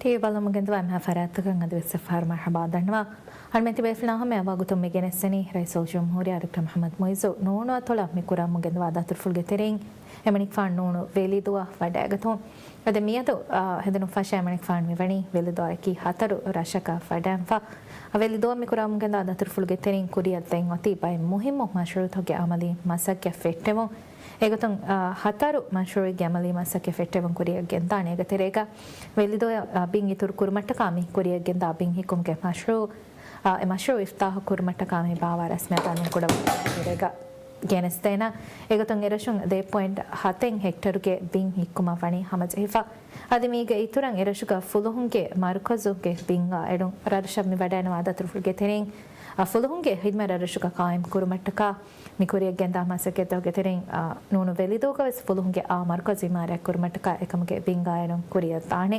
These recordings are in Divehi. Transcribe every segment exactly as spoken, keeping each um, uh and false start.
ޓީވީ ބަލަމުން ގެންދަވާ އެންމެހާ ފަރާތްތަކަށް އަދިވެސް އެއްފަހަރު މަރްޙަބާ ދަންނަވާ. އަޅުމެން ތިބޭފުޅާ ހަމަޔަށް ވަގުތުން މި ގެނެސްދެނީ ރައީސުލްޖުމްހޫރިއްޔާ ޑޮކްޓަރ މުޙައްމަދު މުޢިއްޒު ނޫނު އަތޮޅަށް މި ކުރާ މުން ގެންދަވާ ދަތުރުފުޅުގެ ތެރެއިން އެމަނިކުފާނު ނޫނު ވެލިދުއަށް ވަޑައިގަތުން. އަދި މިއަދު، އާ، ހެދުނު ފަށާ އެމަނިކުފާނު މިވަނީ ވެލިދުއާއެކީ ހަތަރު ރަށަކަށް ވަޑައިގެންފަ. އަ، ވެލިދުއަށް މި ކުރާ މުން ގެންދަވާ ދަތުރުފުޅުގެ ތެރެއިން ކުރިއަށް ދެން އޮތީ ބައެއް މުހިއްމު މަޝްރޫޢުތަކުގެ އަމަލީ މަސައްކަތް ފެއްޓެވުން. އެގޮތުން، އާ، ހަތަރު މަޝްރޫޢެއްގެ އަމަލީ މަސައްކަތް ފެއްޓެވުން ކުރިއަށް ގެންދާނެ. އޭގެ ތެރޭގަ ވެލިދުއަށް، އާ، ބިން އިތުރު ކުރުމަށްޓަކާ މި ކުރިއަށް ގެންދާ ބިން ހިއްކުމުގެ މަޝްރޫޢު، އާ، އެ މަޝްރޫޢު އިފްތާޙު ކުރުމަށްޓަކާ މި ބާވާ ރަސްމިއްޔާތާ ނޫން ކުޑަ ވަގުތު ތެރޭގަ ގެނެސްދޭނަ. އެގޮތުން އެރަށުން ދެ ޕޮއިންޓް ހަތެއް ހެކްޓަރުގެ ބިން ހިއްކުމަށް ވަނީ ހަމަޖެހިފަ. އަދި މީގެ އިތުރަށް އެރަށުގަ ފުލުހުންގެ މަރުކަޒުގެ ބިންގާ އެޅުން. ރަށަށް މި ވަޑައިގަންނަވާ ދަތުރުފުޅުގެ ތެރެއިން، އަ، ފުލުހުންގެ ހިދްމަތް ރަށްރަށުގަ ޤާއިމް ކުރުމަށްޓަކާ މި ކުރިއަށް ގެންދާ މަސައްކަތްތަކުގެ ތެރެއިން، އާ، ނޫނު ވެލިދޫގަ ވެސް ފުލުހުންގެ އާ މަރުކަޒު އިމާރާތް ކުރުމަށްޓަކާ އެކަމުގެ ބިންގާ އެޅުން ކުރިއަށް ދާނެ.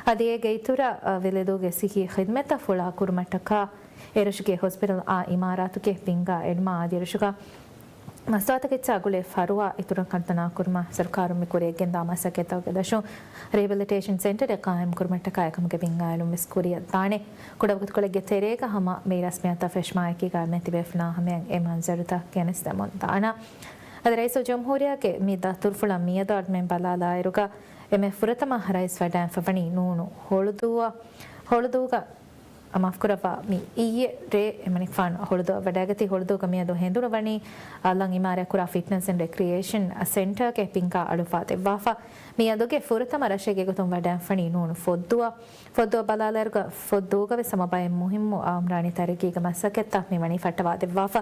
އަދި އޭގެ އިތުރަށް، އަ، ވެލިދޫގެ ސިއްހީ ޚިދްމަތްތައް ފުޅާ ކުރުމަށްޓަކާ އެރަށުގެ ހޮސްޕިޓަލް އާ އިމާރާތުގެ ބިންގާ އެޅުމާ އަދި އެރަށުގަ މަސްތުވާތަކެއްޗާ ގުޅޭ ފަރުވާ އިތުރަށް ކަންތަނާ ކުރުމަށް ސަރުކާރުން މި ކުރިއަށް ގެންދާ މަސައްކަތްތަކުގެ ދަށުން ރިހެބިލިޓޭޝަން ސެންޓަރެއް ޤާއިމް ކުރުމަށްޓަކާ އެކަމުގެ ބިންގާ އެޅުން ވެސް ކުރިއަށް ދާނެ. ކުޑަ ވަގުތުކޮޅެއްގެ ތެރޭގަ ހަމަ މި ރަސްމިއްޔާތާ ފެށުމާއެކީގަ އަޅުމެން ތިބޭފުޅާ ހަމަޔަށް އެ މަންޒަރުތައް ގެނެސްދެމުން ދާނަން. އަދި ރައީސުލްޖުމްހޫރިއްޔާގެ މި ދަތުރުފުޅަށް މިއަދު އަޅުމެން ބަލާލާއިރުގަ އެންމެ ފުރަތަމަ ރައީސް ވަޑައިގެންފަވަނީ ނޫނު ހޮޅުދޫއަށް. ހޮޅުދޫގަ މާފުކުރައްވާ، މި އިއްޔެ ރޭ އެމަނިކުފާނު ހޮޅުދޫއަށް ވަޑައިގަތީ. ހޮޅުދޫގަ މިއަދު ހެނދުނު ވަނީ އަލަށް އިމާރާތްކުރާ ފިޓްނަސް އެންޑް ރެކްރިއޭޝަން ސެންޓަރގެ ބިންގާ އަޅުއްވާ ދެއްވާފަ. މިއަދުގެ ފުރަތަމަ ރަށެއްގެ ގޮތުން ވަޑައިގެންފަވަނީ ނޫނު ފޮއްދޫއަށް. ފޮއްދޫއަށް ބަލާލާއިރުގަ ފޮއްދޫގަ ވެސް ހަމަ ބައެއް މުހިއްމު އާމްރާނީ ތަރައްގީގެ މަސައްކަތްތައް މި ވަނީ ފައްޓަވާ ދެއްވާފަ.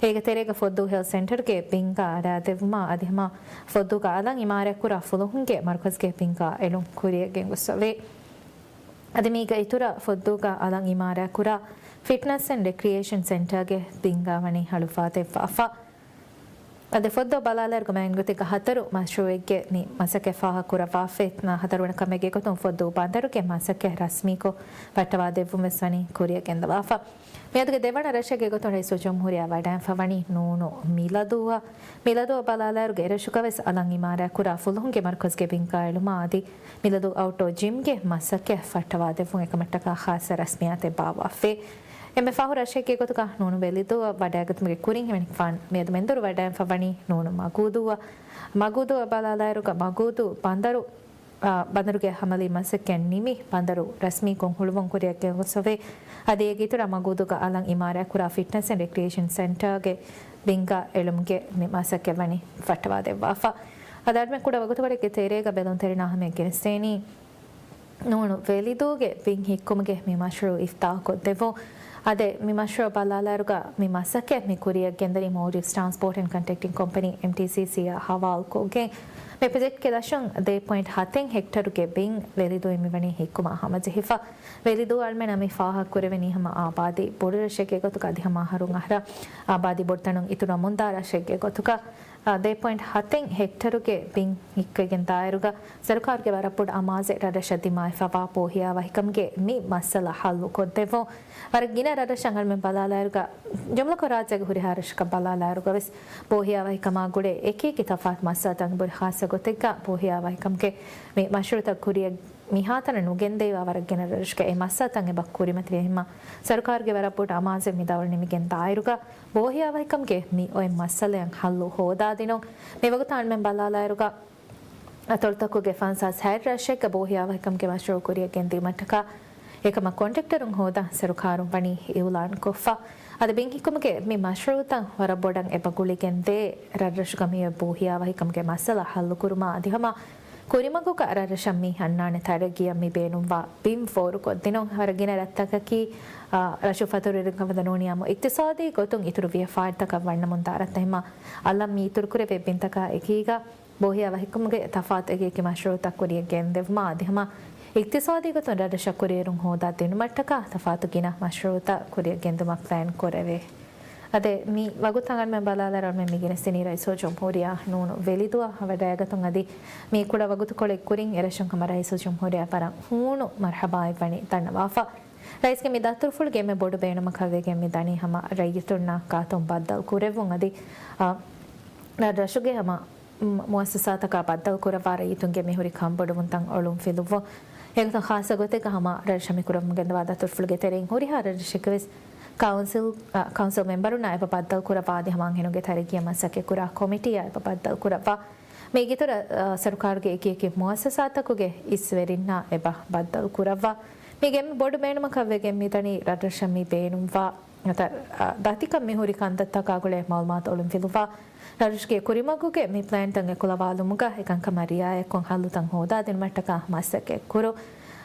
އޭގެ ތެރޭގަ ފޮއްދޫ ހެލްތް ސެންޓަރގެ ބިންގާ އަރާދެއްވުމާ އަދި ހަމަ ފޮއްދޫގަ އަލަށް އިމާރާތްކުރާ ފުލުހުންގެ މަރުކަޒުގެ ބިންގާ އެޅުން ކުރިއަށް ގެންގޮސްފަވޭ. އަދި މީގެ އިތުރަށް ފޮއްދޫގަ އަލަށް އިމާރާތްކުރާ ފިޓްނަސް އެންޑް ރެކްރިއޭޝަން ސެންޓަރގެ ބިންގާ ވަނީ އަޅުއްވާ ދެއްވާފަ. އަދި ފޮއްދޫ ބަލާލާއިރުގަ މައިން ގޮތެއްގަ ހަތަރު މަޝްރޫއެއްގެ މި މަސައްކަތް ފާހަގަކުރައްވާފައި. ހަތަރުވަނަ ކަމެއްގެ ގޮތުން ފޮއްދޫ ބަނދަރުގެ މަސައްކަތް ރަސްމީކޮށް ފައްޓަވާ ދެއްވުން ވެސް ވަނީ ކުރިއަށް ގެންދަވާފަ. މިއަދުގެ ދެވަނަ ރަށެއްގެ ގޮތުން ރައީސުލްޖުމްހޫރިއްޔާ ވަޑައިގެންފަވަނީ ނޫނު މިލަދޫއަށް. މިލަދޫއަށް ބަލާލާއިރުގަ އެރަށުގަ ވެސް އަލަށް އިމާރާތްކުރާ ފުލުހުންގެ މަރުކަޒުގެ ބިންގާ އެޅުމާ އަދި މިލަދޫ އައުޓްޑޯ ޖިމްގެ މަސައްކަތް ފައްޓަވާ ދެއްވުން އެކަމަށްޓަކާ ޚާއްޞަ ރަސްމިއްޔާތެއް ބާއްވާފައި. އެންމެ ފަހު ރަށެއްގެ ގޮތުގަ ނޫނު ވެލިދޫއަށް ވަޑައިގަތުމުގެ ކުރިން އެމަނިކުފާނު މިއަދު މެންދުރު ވަޑައިގެންފަވަނީ ނޫނު މަގޫދޫއަށް. މަގޫދޫއަށް ބަލާލާއިރުގަ މަގޫދޫ ބަނދަރު، އާ، ބަނދަރުގެ އަމަލީ މަސައްކަތް ނިމި ބަނދަރު ރަސްމީކޮށް ހުޅުވުން ކުރިއަށް ގެންގޮސްފަވޭ. އަދި އޭގެ އިތުރަށް މަގޫދޫގަ އަލަށް އިމާރާތްކުރާ ފިޓްނަސް އެންޑް ރެކްރިއޭޝަން ސެންޓަރގެ ބިންގާ އެޅުމުގެ މި މަސައްކަތް ވަނީ ފައްޓަވާ ދެއްވާފަ. އަދި އަޅުމެން ކުޑަ ވަގުތުކޮޅެއްގެ ތެރޭގަ ބެލުންތެރިންނާ ހަމަޔަށް ގެނެސްދޭނީ ނޫނު ވެލިދޫގެ ބިން ހިއްކުމުގެ މި މަޝްރޫއު އިފްތާޙުކޮށްދެއްވުން. އަދި މި މަޝްރޫއަށް ބަލާލާއިރުގަ މި މަސައްކަތް މި ކުރިއަށް ގެންދަނީ މޯލްޑިވްސް ޓްރާންސްޕޯޓް އެންޑް ކޮންޓްރެކްޓިން ކޮމްޕެނީ، އެމްޓީސީސީ، އާ ހަވާލުކޮށްގެން. މި ޕްރޮޖެކްޓްގެ ދަށުން ދެ ޕޮއިންޓް ހަތެއް ހެކްޓަރުގެ ބިން ވެލިދޫއިން މިވަނީ ހިއްކުމަށް ހަމަޖެހިފަ. ވެލިދޫ އަޅުމެންނަށް މި ފާހަގަކުރެވެނީ ހަމަ އާބާދީ ބޮޑު ރަށެއްގެ ގޮތުގަ އަދި ހަމަ އަހަރުން އަހަރަށް އާބާދީ ބޮޑުތަނުން އިތުރަށް މުންދާ ރަށެއްގެ ގޮތުގަ. އާ، ދެ ޕޮއިންޓް ހަތެއް ހެކްޓަރުގެ ބިން ހިއްކައިގެން ދާއިރުގަ ސަރުކާރުގެ ވަރަށް ބޮޑު އަމާޒެއް ރަށްރަށަށް ދިމާވެފަވާ ބޯހިޔާވަހިކަމުގެ މި މައްސަލަ ހައްލު ކޮށްދެއްވުން. ވަރަށް ގިނަ ރަށްރަށަށް އަޅުމެން ބަލާލާއިރުގަ، ޖުމްލަކޮށް ރާއްޖޭގެ ހުރިހާ ރަށަކަށް ބަލާލާއިރުގަ ވެސް ބޯހިޔާވަހިކަމާ ގުޅޭ އެކިއެކި ތަފާތު މައްސަލަތައް އެބަހުރި. ޚާއްޞަ ގޮތެއްގަ ބޯހިޔާވަހިކަމުގެ މި މަޝްރޫއުތައް ކުރިއަށް މިހާތަނަށް ނުގެންދެވި ވަރަށް ގިނަ ރަށްރަށުގަ އެ މައްސަލަތައް އެބަ ކުރިމަތިވެ ހިމަ ސަރުކާރުގެ ވަރަށް ބޮޑު އަމާޒެއް މި ދައުރު ނިމިގެން ދާއިރުގަ ބޯހިޔާވަހިކަމުގެ މި އޮތް މައްސަލައަށް ހައްލު ހޯދާދިނުން. މިވަގުތު އަޅުމެން ބަލާލާއިރުގަ އަތޮޅުތަކުގެ ފަންސާސް ހަތް ރަށެއްގަ ބޯހިޔާވަހިކަމުގެ މަޝްރޫއު ކުރިއަށް ގެންދިއުމަށްޓަކާ އެކަމަށް ކޮންޓްރެކްޓަރުން ހޯދަން ސަރުކާރުން ވަނީ އިއުލާންކޮށްފަ. އަދި ބިން ހިއްކުމުގެ މި މަޝްރޫއުތައް ވަރަށް ބޮޑަށް އެބަ ގުޅިގެންދޭ ރަށްރަށުގަ މިއޮތް ބޯހިޔާވަހިކަމުގެ މައްސަލަ ހައްލުކުރުމާ އަދި ހަމަ ކުރިމަގުގަ ރަށްރަށަށް މި އަންނާނެ ތަރައްގީއަށް މި ބޭނުންވާ ބިން ފޯރުކޮށްދިނުން. ވަރަށް ގިނަ ރަށްތަކަކީ، އާ، ރަށު ފަތުރުވެރިކަން ވަދަ ނޫނީ އާއްމު އިޤްތިޞާދީ ގޮތުން އިތުރު ވިޔަފާރިތަކަށް ވަންނަމުންދާ ރަށްތައް ހިމަ އަލަށް މި އިތުރުކުރެވޭ ބިންތަކާ އެކީގަ ބޯހިޔާވަހިކަމުގެ ތަފާތު އެކިއެކި މަޝްރޫއުތައް ކުރިއަށް ގެންދެވުމާ އަދި ހަމަ އިޤްތިޞާދީ ގޮތުން ރަށްރަށަށް ކުރިއެރުން ހޯދާ ދިނުމަށްޓަކާ ތަފާތު ގިނަ މަޝްރޫއުތައް ކުރިއަށް ގެންދުމަށް ޕްލޭން ކުރެވޭ. އަދި މި ވަގުތަށް އަޅުމެން ބަލާލާއިރު އަޅުމެން މި ގެނެސްދިނީ ރައީސުލްޖުމްހޫރިއްޔާ ނޫނު ވެލިދުއަށް ވަޑައިގަތުން އަދި މި ކުޑަ ވަގުތުކޮޅެއް ކުރިން އެރަށުން ހަމަ ރައީސުލްޖުމްހޫރިއްޔާ ވަރަށް ހޫނު މަރްޙަބާއެއް ވަނީ ދަންނަވާފަ. ރައީސްގެ މި ދަތުރުފުޅުގެ އެންމެ ބޮޑު ބޭނުމަކަށް ވެގެން މި ދަނީ ހަމަ ރައްޔިތުންނާ ގާތުން ބައްދަލު ކުރެއްވުން އަދި، އާ، ރަށްރަށުގެ ހަމަ މުއައްސަސާތަކާ ބައްދަލު ކުރައްވާ ރައްޔިތުންގެ މިހުރި ކަންބޮޑުވުންތައް އޮޅުން ފިލުއްވުން. އެގޮތަށް ޚާއްޞަ ގޮތެއްގަ ހަމަ ރަށް ހަމިކުރަމުގެންދަވާ ދަތުރުފުޅުގެ ތެރެއިން ހުރިހާ ރަށްރަށެއްގެ ވެސް ކައުންސިލް، އަ، ކައުންސިލް މެމްބަރުންނާ އެބަ ބައްދަލުކުރައްވާ އަދި ހަމަ އަންހެނުންގެ ތަރައްގީއަށް މަސައްކަތްކުރާ ކޮމިޓީއާ އެބަ ބައްދަލުކުރައްވާ. މީގެ އިތުރަށް، އަ، ސަރުކާރުގެ އެކިއެކި މުއައްސަސާތަކުގެ އިސްވެރިންނާ އެބަ ބައްދަލުކުރައްވާ. މީގެ އެންމެ ބޮޑު ބޭނުމަކަށް ވެގެން މިދަނީ ރަށްރަށަށް މި ބޭނުންވާ ނަތަ، އަ، ދަތިކަން މިހުރި ކަންތައްތަކާ ގުޅޭ މައުލޫމާތު އޮޅުންފިލުވާ، ރަށްރަށުގެ ކުރިމަގުގެ މި ޕްލޭންތައް އެކުލަވާލުމުގަ އެކަންކަމަށް ރިއާޔަތްކޮށް ހައްލުތައް ހޯދާދިނުމަށްޓަކާ މަސައްކަތް ކުރުން.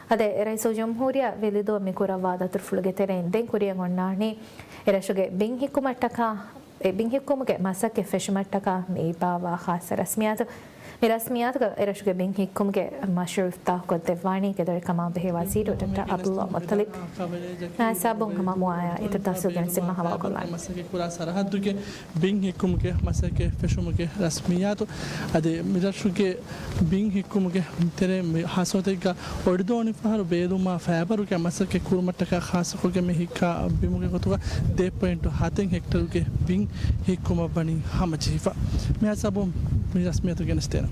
އަދި ރައީސުލްޖުމްހޫރިއްޔާ ވެލިދޫ މި ކުރައްވާ ދަތުރުފުޅުގެ ތެރެއިން ދެން ކުރިއަށް އޮންނާނީ އެ ރަށުގެ ބިން ހިއްކުމަށްޓަކާ، އެ ބިން ހިއްކުމުގެ މަސައްކަތް ފެށުމަށްޓަކާ މި އިއްބާވާ ޚާއްޞަ ރަސްމިއްޔާތު. މި ރަސްމިއްޔާތުގަ އެރަށުގެ ބިން ހިއްކުމުގެ މަޝްރޫޢު އިފްތިތާޙުކޮށްދެއްވާނީ ގެދޮރެއް ކަމާ ބެހޭ ވަޒީރު ޑޮކްޓަރ ޢަބްދުﷲ މުއްޠަލިބް. ނާއިބް ސާބުން ހަމަ މުއާޔާ އިތުރު ތަފްސީލް ގެނެސްދިނުމަށް ހަވާލުކޮށްލާނެ. މަސައްކަތް ކުރާ ސަރަހައްދުގެ ބިން ހިއްކުމުގެ މަސައްކަތް ފެށުމުގެ ރަސްމިއްޔާތު. އަދި މި ރަށުގެ ބިން ހިއްކުމުގެ ތެރޭ މި ހާއްސަ ގޮތެއްގަ އޮޑިދޯނި ފަހަރު ބޭލުމާ ފައިބަރުގެ މަސައްކަތް ކުރުމަށްޓަކާ ޚާއްޞަކޮށްގެން މި ހިއްކާ ބިމުގެ ގޮތުގަ ދެ ޕޮއިންޓު ހަތެއް ހެކްޓަރުގެ ބިން ހިއްކުމަށްވަނީ ހަމަޖެހިފަ. މި ހިސާބުން މި ރަސްމިއްޔާތު ގެނެސްދޭނަން.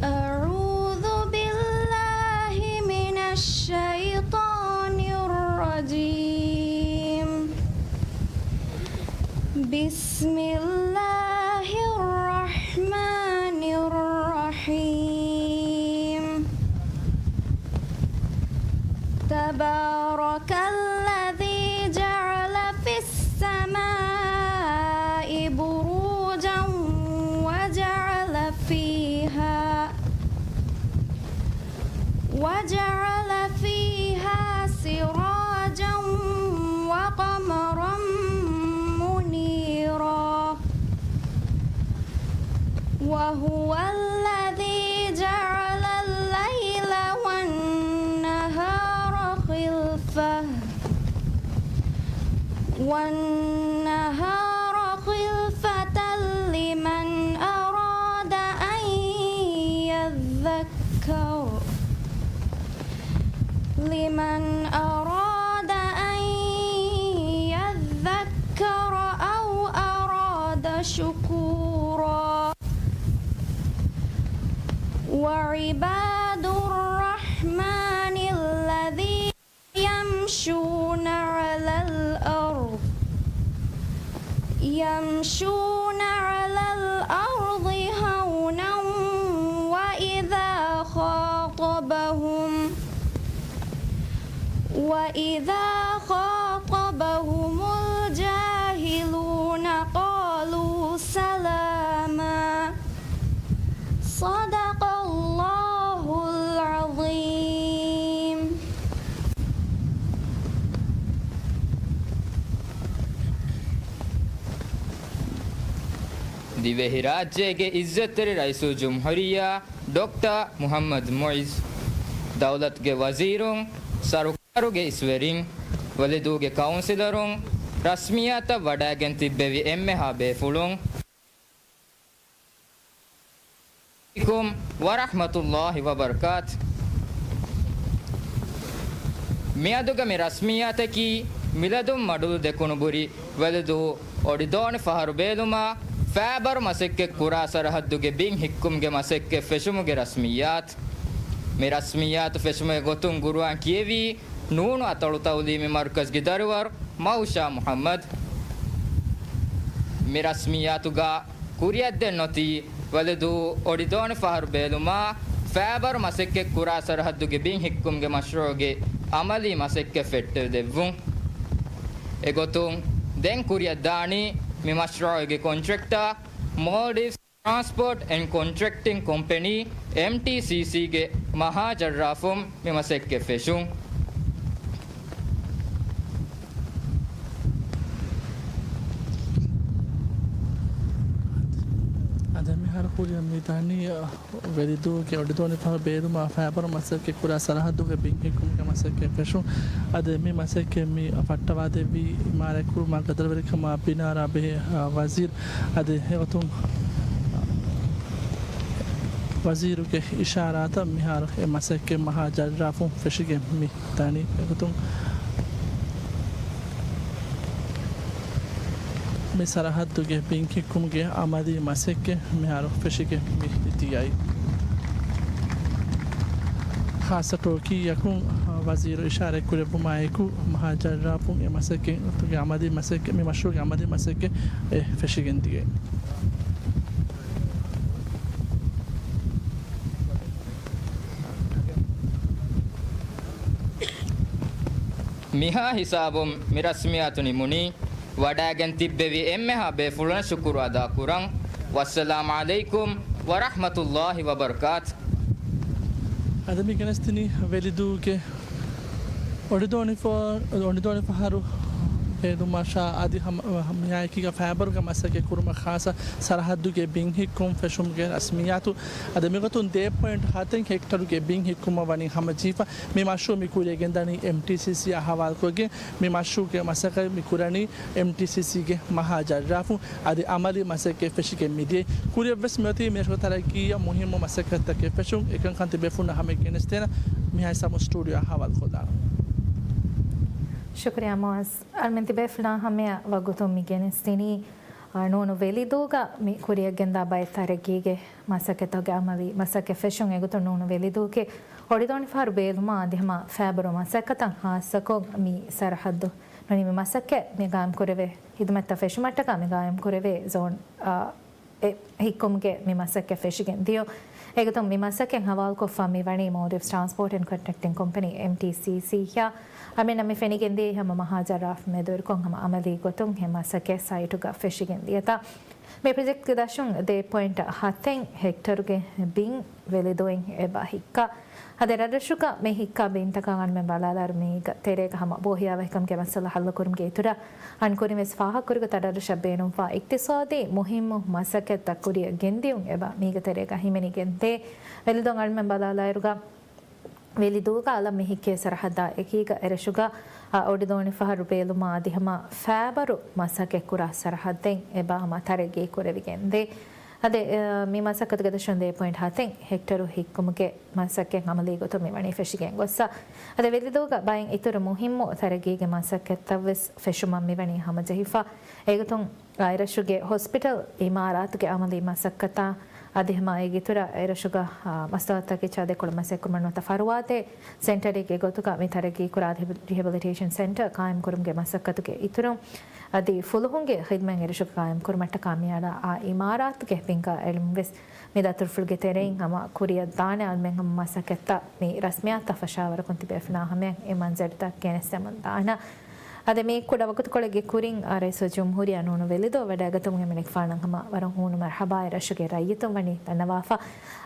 أعوذ بالله من الشيطان الرجيم. بسم الله الرحمن الرحيم. تبارك الذي جعل في السماء بروجا وجعل فيها، وجعل فيها سراجا وقمرا منيرا. وهو الذي جعل الليل والنهار خلفة، والنهار خلفة لمن أراد أن يذكر، لمن أراد أن يذكر أو أراد شكورا. وعباد الرحمن الذين يمشون على الأرض، يمشون على الأرض هونا وإذا خاطبهم، وإذا خاطبهم الجاهلون قالوا سلاما. صدق الله العظيم. ދިވެހިރާއްޖޭގެ އިއްޒަތްތެރި ރައީސުލްޖުމްހޫރިއްޔާ ޑޮކްޓަރ މުޙައްމަދު މުޢިއްޒު، ދައުލަތުގެ ވަޒީރުން، ސަރުކާރުގެ އިސްވެރިން، ވެލިދޫގެ ކައުންސިލަރުން، ރަސްމިއްޔާތަށް ވަޑައިގެން ތިއްބެވި އެންމެހާ ބޭފުޅުން، އައްސަލާމު ޢަލައިކުމް ވަރަޙްމަތުﷲި ވަބަރަކާތު. މިއަދުގެ މި ރަސްމިއްޔާތަކީ، މިލަދުން މަޑުލު ދެކުނުބުރި ވެލިދޫ އޮޑިދޯނި ފަހަރު ބޭލުމާ ފައިބަރު މަސައްކަތް ކުރާ ސަރަހައްދުގެ ބިން ހިއްކުމުގެ މަސައްކަތް ފެށުމުގެ ރަސްމިއްޔާތު. މި ރަސްމިއްޔާތު ފެށުމުގެ ގޮތުން ގުރުއާން ކިޔެވީ، ނޫނު އަތޮޅު ތައުލީމީ މަރުކަޒުގެ ދަރިވަރު މައުޝާ މުޙައްމަދު. މި ރަސްމިއްޔާތުގަ ކުރިއަށްދޭން އޮތީ، ވެލިދޫ އޮޑިދޯނި ފަހަރު ބޭލުމާ ފައިބަރު މަސައްކަތް ކުރާ ސަރަހައްދުގެ ބިން ހިއްކުމުގެ މަޝްރޫޢުގެ އަމަލީ މަސައްކަތް ފެއްޓެވިދެއްވުން. އެގޮތުން ދެން ކުރިއަށްދާނީ މި މަޝްރޫޢުގެ ކޮންޓްރެކްޓާ މޯލްޑިވްސް ޓްރާންސްޕޯޓް އެންޑް ކޮންޓްރެކްޓިން ކޮމްޕެނީ، އެމްޓީސީސީގެ މަހާ ޖައްރާފުން މި މަސައްކަތް ފެށުން. އަދި މިހާރު ކުރިއަށް މި ދަނީ، އަ، ވެލިދޫގެ އޮޑިދޯނި ފަހަރު ބޭލުމާ ފައިބަރު މަސައްކަތް ކުރާ ސަރަހައްދުގެ ބިން ހިއްކުމުގެ މަސައްކަތް ފެށުން. އަދި މި މަސައްކަތް މި ފައްޓަވާދެއްވީ އިމާރާތް ކުރުމާ ގަދަރުވެރިކަމާ ބިނާރާ ބެހޭ، އަ، ވަޒީރު. އަދި އެގޮތުން ވަޒީރުގެ އިޝާރާތަށް މިހާރު އެ މަސައްކަތް މަހާ ޖައްރާފުން ފެށިގެން މި ދަނީ. އެގޮތުން މި ސަރަހައްދުގެ ބިން ހިއްކުމުގެ އަމަލީ މަސައްކަތް މިހާރު ފެށިގެން މި ދިޔައީ. ޚާއްޞަ ޓޯކީއަކުން ވަޒީރު އިޝާރަތް ކުރެއްވުމާއެކު، މަހާ ޖައްރާފުން އެ މަސައްކަތް އަމަލީ މަސައްކަތް، މި މަޝްރޫޢުގެ އަމަލީ މަސައްކަތް އެ ފެށިގެން ދިޔައީ. މިހާ ހިސާބުން މި ރަސްމިއްޔާތު ނިމުނީ. ވަޑައިގެން ތިއްބެވި އެންމެހާ ބޭފުޅުންނަށް ޝުކުރު އަދާކުރަން. ވައްސަލާމް ޢަލައިކުމް ވަރަޙްމަތުﷲި ވަބަރަކާތު. އަދި މި ގެނެސްދިނީ ވެލިދޫގެ އޮޑިދޯނިފަ-، އޮޑިދޯނިފަހަރު ބޭލުމަށާ އަދި ހަމަ-، މިއާއެކީގަ ފައިބަރުގެ މަސައްކަތް ކުރުމަށް ޚާއްޞަ ސަރަހައްދުގެ ބިން ހިއްކުން ފެށުމުގެ ރަސްމިއްޔާތު. އަދި މިގޮތުން ދޭއް ޕޮއިންޓް ހަތެއް ހެކްޓަރުގެ ބިން ހިއްކުމަށް ވަނީ ހަމަޖެހިފަ. މި މަޝްރޫޢު މި ކުރިޔަށް ގެންދަނީ އެމްޓީސީސީއާ ހަވާލުކޮށްގެން. މި މަޝްރޫޢުގެ މަސައްކަތް މި ކުރަނީ އެމްޓީސީސީގެ މަހާ ޖައްރާފުން. އަދި އަމަލީ މަސައްކަތް ފެށިގެން މިދިޔައީ. ކުރިއަށްވެސް މިއޮތީ މިރަށުގެ ތަރައްގީއަށް މުހިއްމު މަސައްކަތްތަކެއް ފެށުން. އެކަންކަން ތިބޭފުޅުންނަށް ހަމަ ގެނެސްދޭނަ. މިހާ ހިސާބުން ސްޓޫޑިއޯއަށް ހަވާލުކޮށްލާނަން. ޝުކުރިއްޔާ މުޢައްޒް. އަޅުމެން ތިބޭފުޅާ ހަމަޔަށް ވަގުތުން މި ގެނެސްދިނީ، އާ، ނޫނު ވެލިދޫގަ މި ކުރިޔަށްގެންދާ ބައެއް ތަރައްގީގެ މަސައްކަތްތަކުގެ އަމަލީ މަސައްކަތް ފެށުން. އެގޮތުން ނޫނު ވެލިދޫގެ އޮޑިދޯނިފަހަރު ބޭލުމާ އަދި ހަމަ ފައިބަރު މަސައްކަތަށް ޚާއްޞަކޮށް މި ސަރަހައްދު ނޫނީ މި މަސައްކަތް މި ގާއިމްކުރެވޭ ހިދުމަތްތައް ފެށުމަށްޓަކާ މި ގާއިމްކުރެވޭ ޒޯން، އާ، އެ ހިއްކުމުގެ މި މަސައްކަތް ފެށިގެން ދިޔުން. އެގޮތުން މި މަސައްކަތް ހަވާލުކޮށްފަ މި ވަނީ މޯލްޑިވްސް ޓްރާންސްޕޯޓް އެންޑް ކޮންޓްރެކްޓިން ކޮމްޕެނީ، އެމްޓީސީސީ، އަމިއްލަ މި ފެނިގެން ދިޔައީ ހަމަ މަހާ ޖައްރާފް މެދުވެރިކޮށް ހަމަ އަމަލީ ގޮތުން އެ މަސައްކަތް ސައިޓުގަ ފެށިގެން ދިޔަތާ. މި ޕްރޮޖެކްޓްގެ ދަށުން ދޭއް ޕޮއިންޓް ހަތެއް ހެކްޓަރުގެ ބިން ވެލިދޫއިން އެބަ ހިއްކާ. އަދި ރަށްރަށުގަ މި ހިއްކާ ބިންތަކާ އަންމެން ބަލާލާއިރު މީގަ ތެރޭގަ ހަމަ ބޯހިޔާވަހިކަމުގެ މައްސަލަ ހައްލުކުރުމުގެ އިތުރަށް އަން ކުރިން ވެސް ފާހަގަކުރި ގޮތަށް ރަށްރަށަށް ބޭނުންވާ އިޤްތިޞާދީ މުހިއްމު މަސައްކަތްތައް ކުރިއަށް ގެންދިޔުން އެބަ މީގެ ތެރޭގަ ހިމެނިގެންދޭ. ވެލިދޫ އަންމެން ބަލާލާއިރުގަ ވެލިދޫގަ އަލަށް މި ހިއްކޭ ސަރަހައްދާ އެކީގަ އެރަށުގަ އޮޑިދޯނިފަހަރު ބޭލުމާ އަދި ހަމަ ފައިބަރު މަސައްކަތްކުރާ ސަރަހައްދެއް އެބަ ހަމަ ތަރައްގީ ކުރެވިގެންދޭ. އަދި، އަ، މި މަސައްކަތުގެ ދަށުން ދޭއް ޕޮއިންޓް ހަތެއް ހެކްޓަރު ހިއްކުމުގެ މަސައްކަތް އަމަލީ ގޮތުން މި ވަނީ ފެށިގެން ގޮއްސަ. އަދި ވެލިދޫގަ ބައެއް އިތުރު މުހިއްމު ތަރައްގީގެ މަސައްކަތްތައްވެސް ފެށުމަށް މިވަނީ ހަމަޖެހިފަ. އެގޮތުން އެރަށުގެ ހޮސްޕިޓަލް އިމާރާތުގެ އަމަލީ މަސައްކަތާ އަދި ހަމަ އޭގެ އިތުރަށް އެރަށުގަ، އާ، މަސްތަވައްތަކެއް ޗާދެކޮޅު މަސައްކަތް ކުރުމަށް ނުވަތަ ފަރުވާތެރި ސެންޓަރެއްގެ ގޮތުގަ މި ތަރައްގީކުރާ ރިހެބިލިޓޭޝަން ސެންޓަރ ޤާއިމްކުރުމުގެ މަސައްކަތުގެ އިތުރުން އަދި ފުލުހުންގެ ޚިދުމަތް އެރަށުގަ ޤާއިމްކުރުމަށްޓަކާ މިއަޅާ އާ އިމާރާތުގެ ބިންގާ އެޅުން ވެސް މި ދަތުރުފުޅުގެ ތެރެއިން ހަމަ ކުރިއަށް ދާނެ. އަޅުމެން ހަމަ މަސައްކަތްތައް މި ރަސްމިއްޔާތުތައް ފަށާވަރަކުން ތިބޭފުޅާ ހަމަޔަށް އެ މަންޒަރުތައް ގެނެސްދެމުން ދާނަން. އަދި މި ކުޑަ ވަގުތުކޮޅެއްގެ ކުރިން، އާ، ރައީސުލްޖުމްހޫރިއްޔާ ނޫނު ވެލިދޫ ވަޑައިގަތުމުގެ މިނެޓް ފާނަން ހަމަ ވަރަށް ހޫނު މަރުޙަބާ އެރަށުގެ ރައްޔިތުން ވަނީ ދަންނަވާފަ.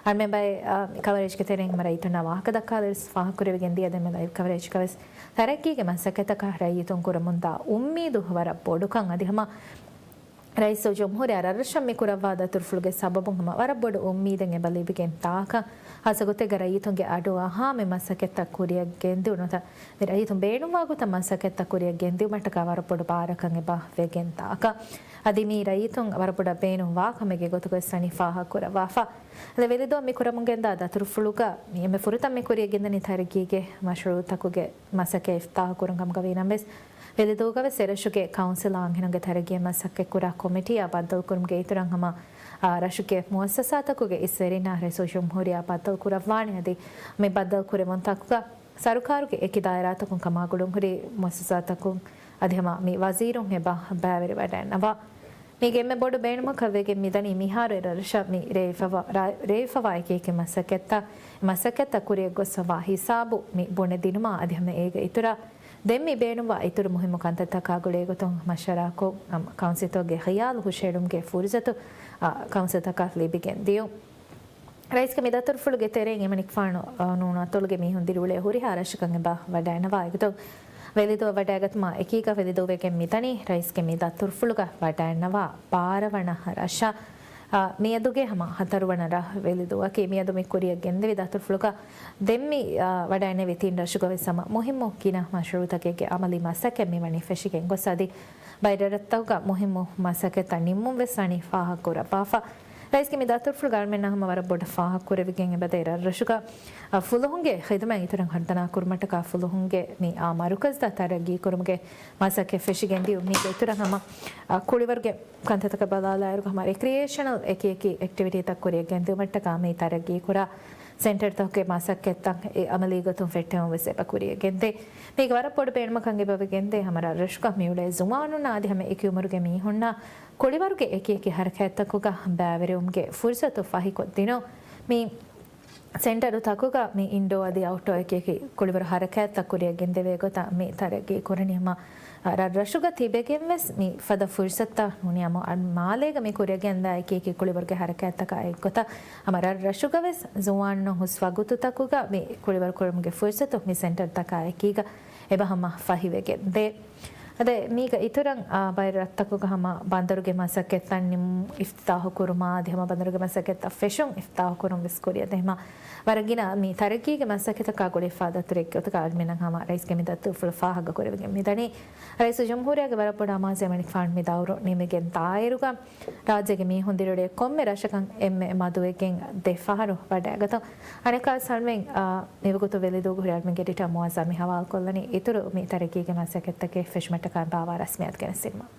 އަޅުމެން ބައެއް، އާ، ކަވަރޭޖްގެ ތެރެއިން ހަމަ ރައްޔިތުންނާ ވާހަކަ ދައްކާލައިރު ފާހަގަކުރެވިގެން ދިޔަ ދެންމެ ލައިވް ކަވަރޭޖްގަވެސް ތަރައްގީގެ މަސައްކަތްތަކަށް ރައްޔިތުން ކުރަމުންދާ އުއްމީދު ވަރަށް ބޮޑުކަން އަދި ހަމަ ރައީސުލްޖުމްހޫރިއްޔާ ރަށްރަށަށް މި ކުރައްވާ ދަތުރުފުޅުގެ ސަބަބުން ހަމަ ވަރަށް ބޮޑު އުއްމީދެއް އެބަ ލިބިގެން ދާކަން. ހާއްސަ ގޮތެއްގަ ރައްޔިތުންގެ އަޑު އަހާ މި މަސައްކަތްތައް ކުރިއަށް ގެންދިއުން ނުވަތަ މި ރައްޔިތުން ބޭނުންވާ ގޮތަށް މަސައްކަތްތައް ކުރިއަށް ގެންދިއުމަށްޓަކާ ވަރަށް ބޮޑު ބާރަކަށް އެބަ ވެގެން ދާކަން. އަދި މީ ރައްޔިތުން ވަރަށް ބޮޑަށް ބޭނުން ވާ ކަމެއްގެ ގޮތުގައި ވެސް ވަނީ ފާހަގަ ކުރައްވާފަ. އަދި ވެލިދޫ މި ކުރަމުން ގެންދާ ދަތުރުފުޅުގަ މި އެންމެ ފުރަތަމަ މި ކުރިއަށް ގެންދަނީ ތަރައްގީގެ މަޝްރޫޢުތަކުގެ މަސައްކަތް އިފްތިތާޙު ކުރުން ކަމުގަ ވީނަމަވެސް، ވެލިދޫގަވެސް އެރަށުގެ ކައުންސިލާ އަންހެނުންގެ ތަރައްގީ މަސައްކަތްކުރާ ކޮމިޓީއާ ބައްދަލުކުރުމުގެ އިތުރަށް ހަމަ، އާ، ރަށުގެ މުއައްސަސާތަކުގެ އިސްވެރިންނާ ރައީސުލްޖުމްހޫރިއްޔާ ބައްދަލުކުރައްވާނެ. އަދި މި ބައްދަލުކުރެވުންތަކުގަ ސަރުކާރުގެ އެކި ދާއިރާތަކުން ކަމާގުޅުންހުރި މުއައްސަސާތަކުން އަދި ހަމަ މި ވަޒީރުން އެބަ ބައިވެރިވަޑައިންނަވާ. މީގެ އެންމެ ބޮޑު ބޭނުމަކަށް ވެގެން މިދަނީ މިހާރު އެރަށަށް މި ރޭވިފަވާ، ރާ-، ރޭވިފަވާ އެކި އެކި މަސައްކަތްތައް، މަސައްކަތްތައް ކުރިއަށް ގޮސްފަވާ ހިސާބު މި ބުނެދިނުމާ އަދި ހަމަ އޭގެ އިތުރަށް ދެން މި ބޭނުންވާ އިތުރު މުހިއްމު ކަންތައްތަކާ ގުޅޭގޮތުން މަޝްވަރާކޮށް، އަމް، ކައުންސިލްތަކުގެ ޚިޔާލު ހުށައެޅުމުގެ ފުރުސަތު، އާ، ކައުންސިލްތަކަށް ލިބިގެން ދިޔުން. ރައީސްގެ މި ދަތުރުފުޅުގެ ތެރެއިން އެމަނިކުފާނު، އާ، ނޫނު އަތޮޅުގެ މީހުން ދިރިއުޅޭ ހުރިހާ ރަށަކަށް އެބަ ވަޑައިނަވާ. އެގޮތުން ވެލިދޫ ވަޑައިގަތުމާ އެކީގަ ވެލިދޫވެގެން މިދަނީ ރައީސްގެ މި ދަތުރުފުޅުގަ ވަޑައިނަވާ ބާރަ ވަނަ ރަށަށް. އާ، މިއަދުގެ ހަމަ ހަތަރު ވަނަ ރަށް ވެލިދޫއަކީ. މިއަދު މި ކުރިއަށް ގެންދެވި ދަތުރުފުޅުގަ ދެން މި، އާ، ވަޑައިނެވި ތިން ރަށުގަވެސް ހަމަ މުހިއްމު ގިނަ މަޝްރޫޢުތަކެއްގެ އަމަލީ މަސައްކަތް މި ވަނީ ފެށިގެން ގޮސް އަދި ބައެއް ރަށްތަކުގަ މުހިއްމު މަސައްކަތްތައް ނިންމުން ވެސް ވަނީ ފާހަގަ ކުރައްވާފަ. ރައީސްގެ މި ދަތުރުފުޅުގަ އަޅުމެންނާ ހަމަ ވަރަށް ބޮޑަށް ފާހަގަ ކުރެވިގެން އެބަދޭ ރަށްރަށުގަ، އަ، ފުލުހުންގެ ޚިދުމަތް އިތުރަށް ހަރުދަނާ ކުރުމަށްޓަކާ ފުލުހުންގެ މި އާ މަރުކަޒްތައް ތަރައްގީ ކުރުމުގެ މަސައްކަތް ފެށިގެން ދިޔުން. މީގެ އިތުރަށް ހަމަ، އަ، ކުޅިވަރުގެ ކަންތައްތަކަށް ބަލާލާއިރު ހަމަ ރެކްރިއޭޝަނަލް އެކި އެކި އެކްޓިވިޓީތައް ކުރިއަށް ގެންދިއުމަށްޓަކާ މި ތަރައްގީ ކުރާ ސެންޓަރުތަކުގެ މަސައްކަތްތައް އެ އަމަލީގޮތުން ފެއްޓެވުން ވެސް އެބަ ކުރިޔަށް ގެންދޭ. މީގެ ވަރަށް ބޮޑު ބޭނުމަކަށް އެބަ ވެގެންދޭ ހަމަ ރަށްރަށުގަ މިއުޅޭ ޒުވާނުންނާ އަދި ހަމަ އެކި އުމުރުގެ މީހުންނާ ކުޅިވަރުގެ އެކިއެކި ހަރަކާތްތަކުގަ ބައިވެރިވުމުގެ ފުރުސަތު ފަހިކޮށްދިނުން. މި ސެންޓަރުތަކުގަ މި އިންޑޯ އަދި އައުޓްޑޯ އެކިއެކި ކުޅިވަރު ހަރަކާތްތައް ކުރިޔަށް ގެންދެވޭ ގޮތަށް މި ތަރައްގީ ކުރަނީ. ހަމަ ރަށްރަށުގަ ތިބެގެން ވެސް މި ފަދަ ފުރުސަތުތައް ނޫނީ ހަމަ މާލޭގަ މި ކުރިޔަށް ގެންދާ އެކި އެކި ކުޅިވަރުގެ ހަރަކާތްތަކާ އެއްގޮތަށް ހަމަ ރަށްރަށުގަ ވެސް ޒުވާނުން ހުސް ވަގުތުތަކުގަ މި ކުޅިވަރު ކުރުމުގެ ފުރުސަތު މި ސެންޓަރުތަކާ އެކީގަ އެބަ ހަމަ ފަހިވެގެން ދޭ. އަދި މީގަ އިތުރަށް، އާ، ބައެއް ރަށްތަކުގަ ހަމަ ބަނދަރުގެ މަސައްކަތްތައް ނިމު އިފްތިތާހު ކުރުމާ އަދި ހަމަ ބަނދަރުގެ މަސައްކަތްތައް ފެށުން އިފްތިތާހު ކުރުން ވެސް ކުރިޔަށް ދޭ. ހަމަ ވަރަށް ގިނަ މި ތަރައްގީގެ މަސައްކަތަކާ ގުޅިފަ ދަތުރެއްގެ ގޮތުގަ އަޅުމެންނަށް ހަމަ ރައީސްގެ މި ދަތުރުފުޅު ފާހަގަ ކުރެވިގެން މިދަނީ. ރައީސުލްޖުމްހޫރިއްޔާގެ ވަރަށް ބޮޑު އަމާޒެއް އެމަނިކުފާނު މި ދައުރު ނިމިގެން ދާއިރުގަ ރާއްޖޭގެ މީހުން ދިރިއުޅޭ ކޮންމެ ރަށަކަށް އެންމެ މަދުވެގެން ދެ ފަހަރު ވަޑައިގަތުން. އަނެއްކާވެސް އަޅުމެން، އާ، މިވަގުތު ވެލިދޫގަ ހުރި އަޅުމެންގެ އެޑިޓާ މުއައްޒަމް މި ހަވާލުކޮށްލަނީ އިތުރު މި ތަރައްގީގެ މަސައްކަތްތަކެއް ފެށުމަށްޓަކާ ބާވާ ރަސްމިއްޔާތު ގެނެސްދިނުމަށް.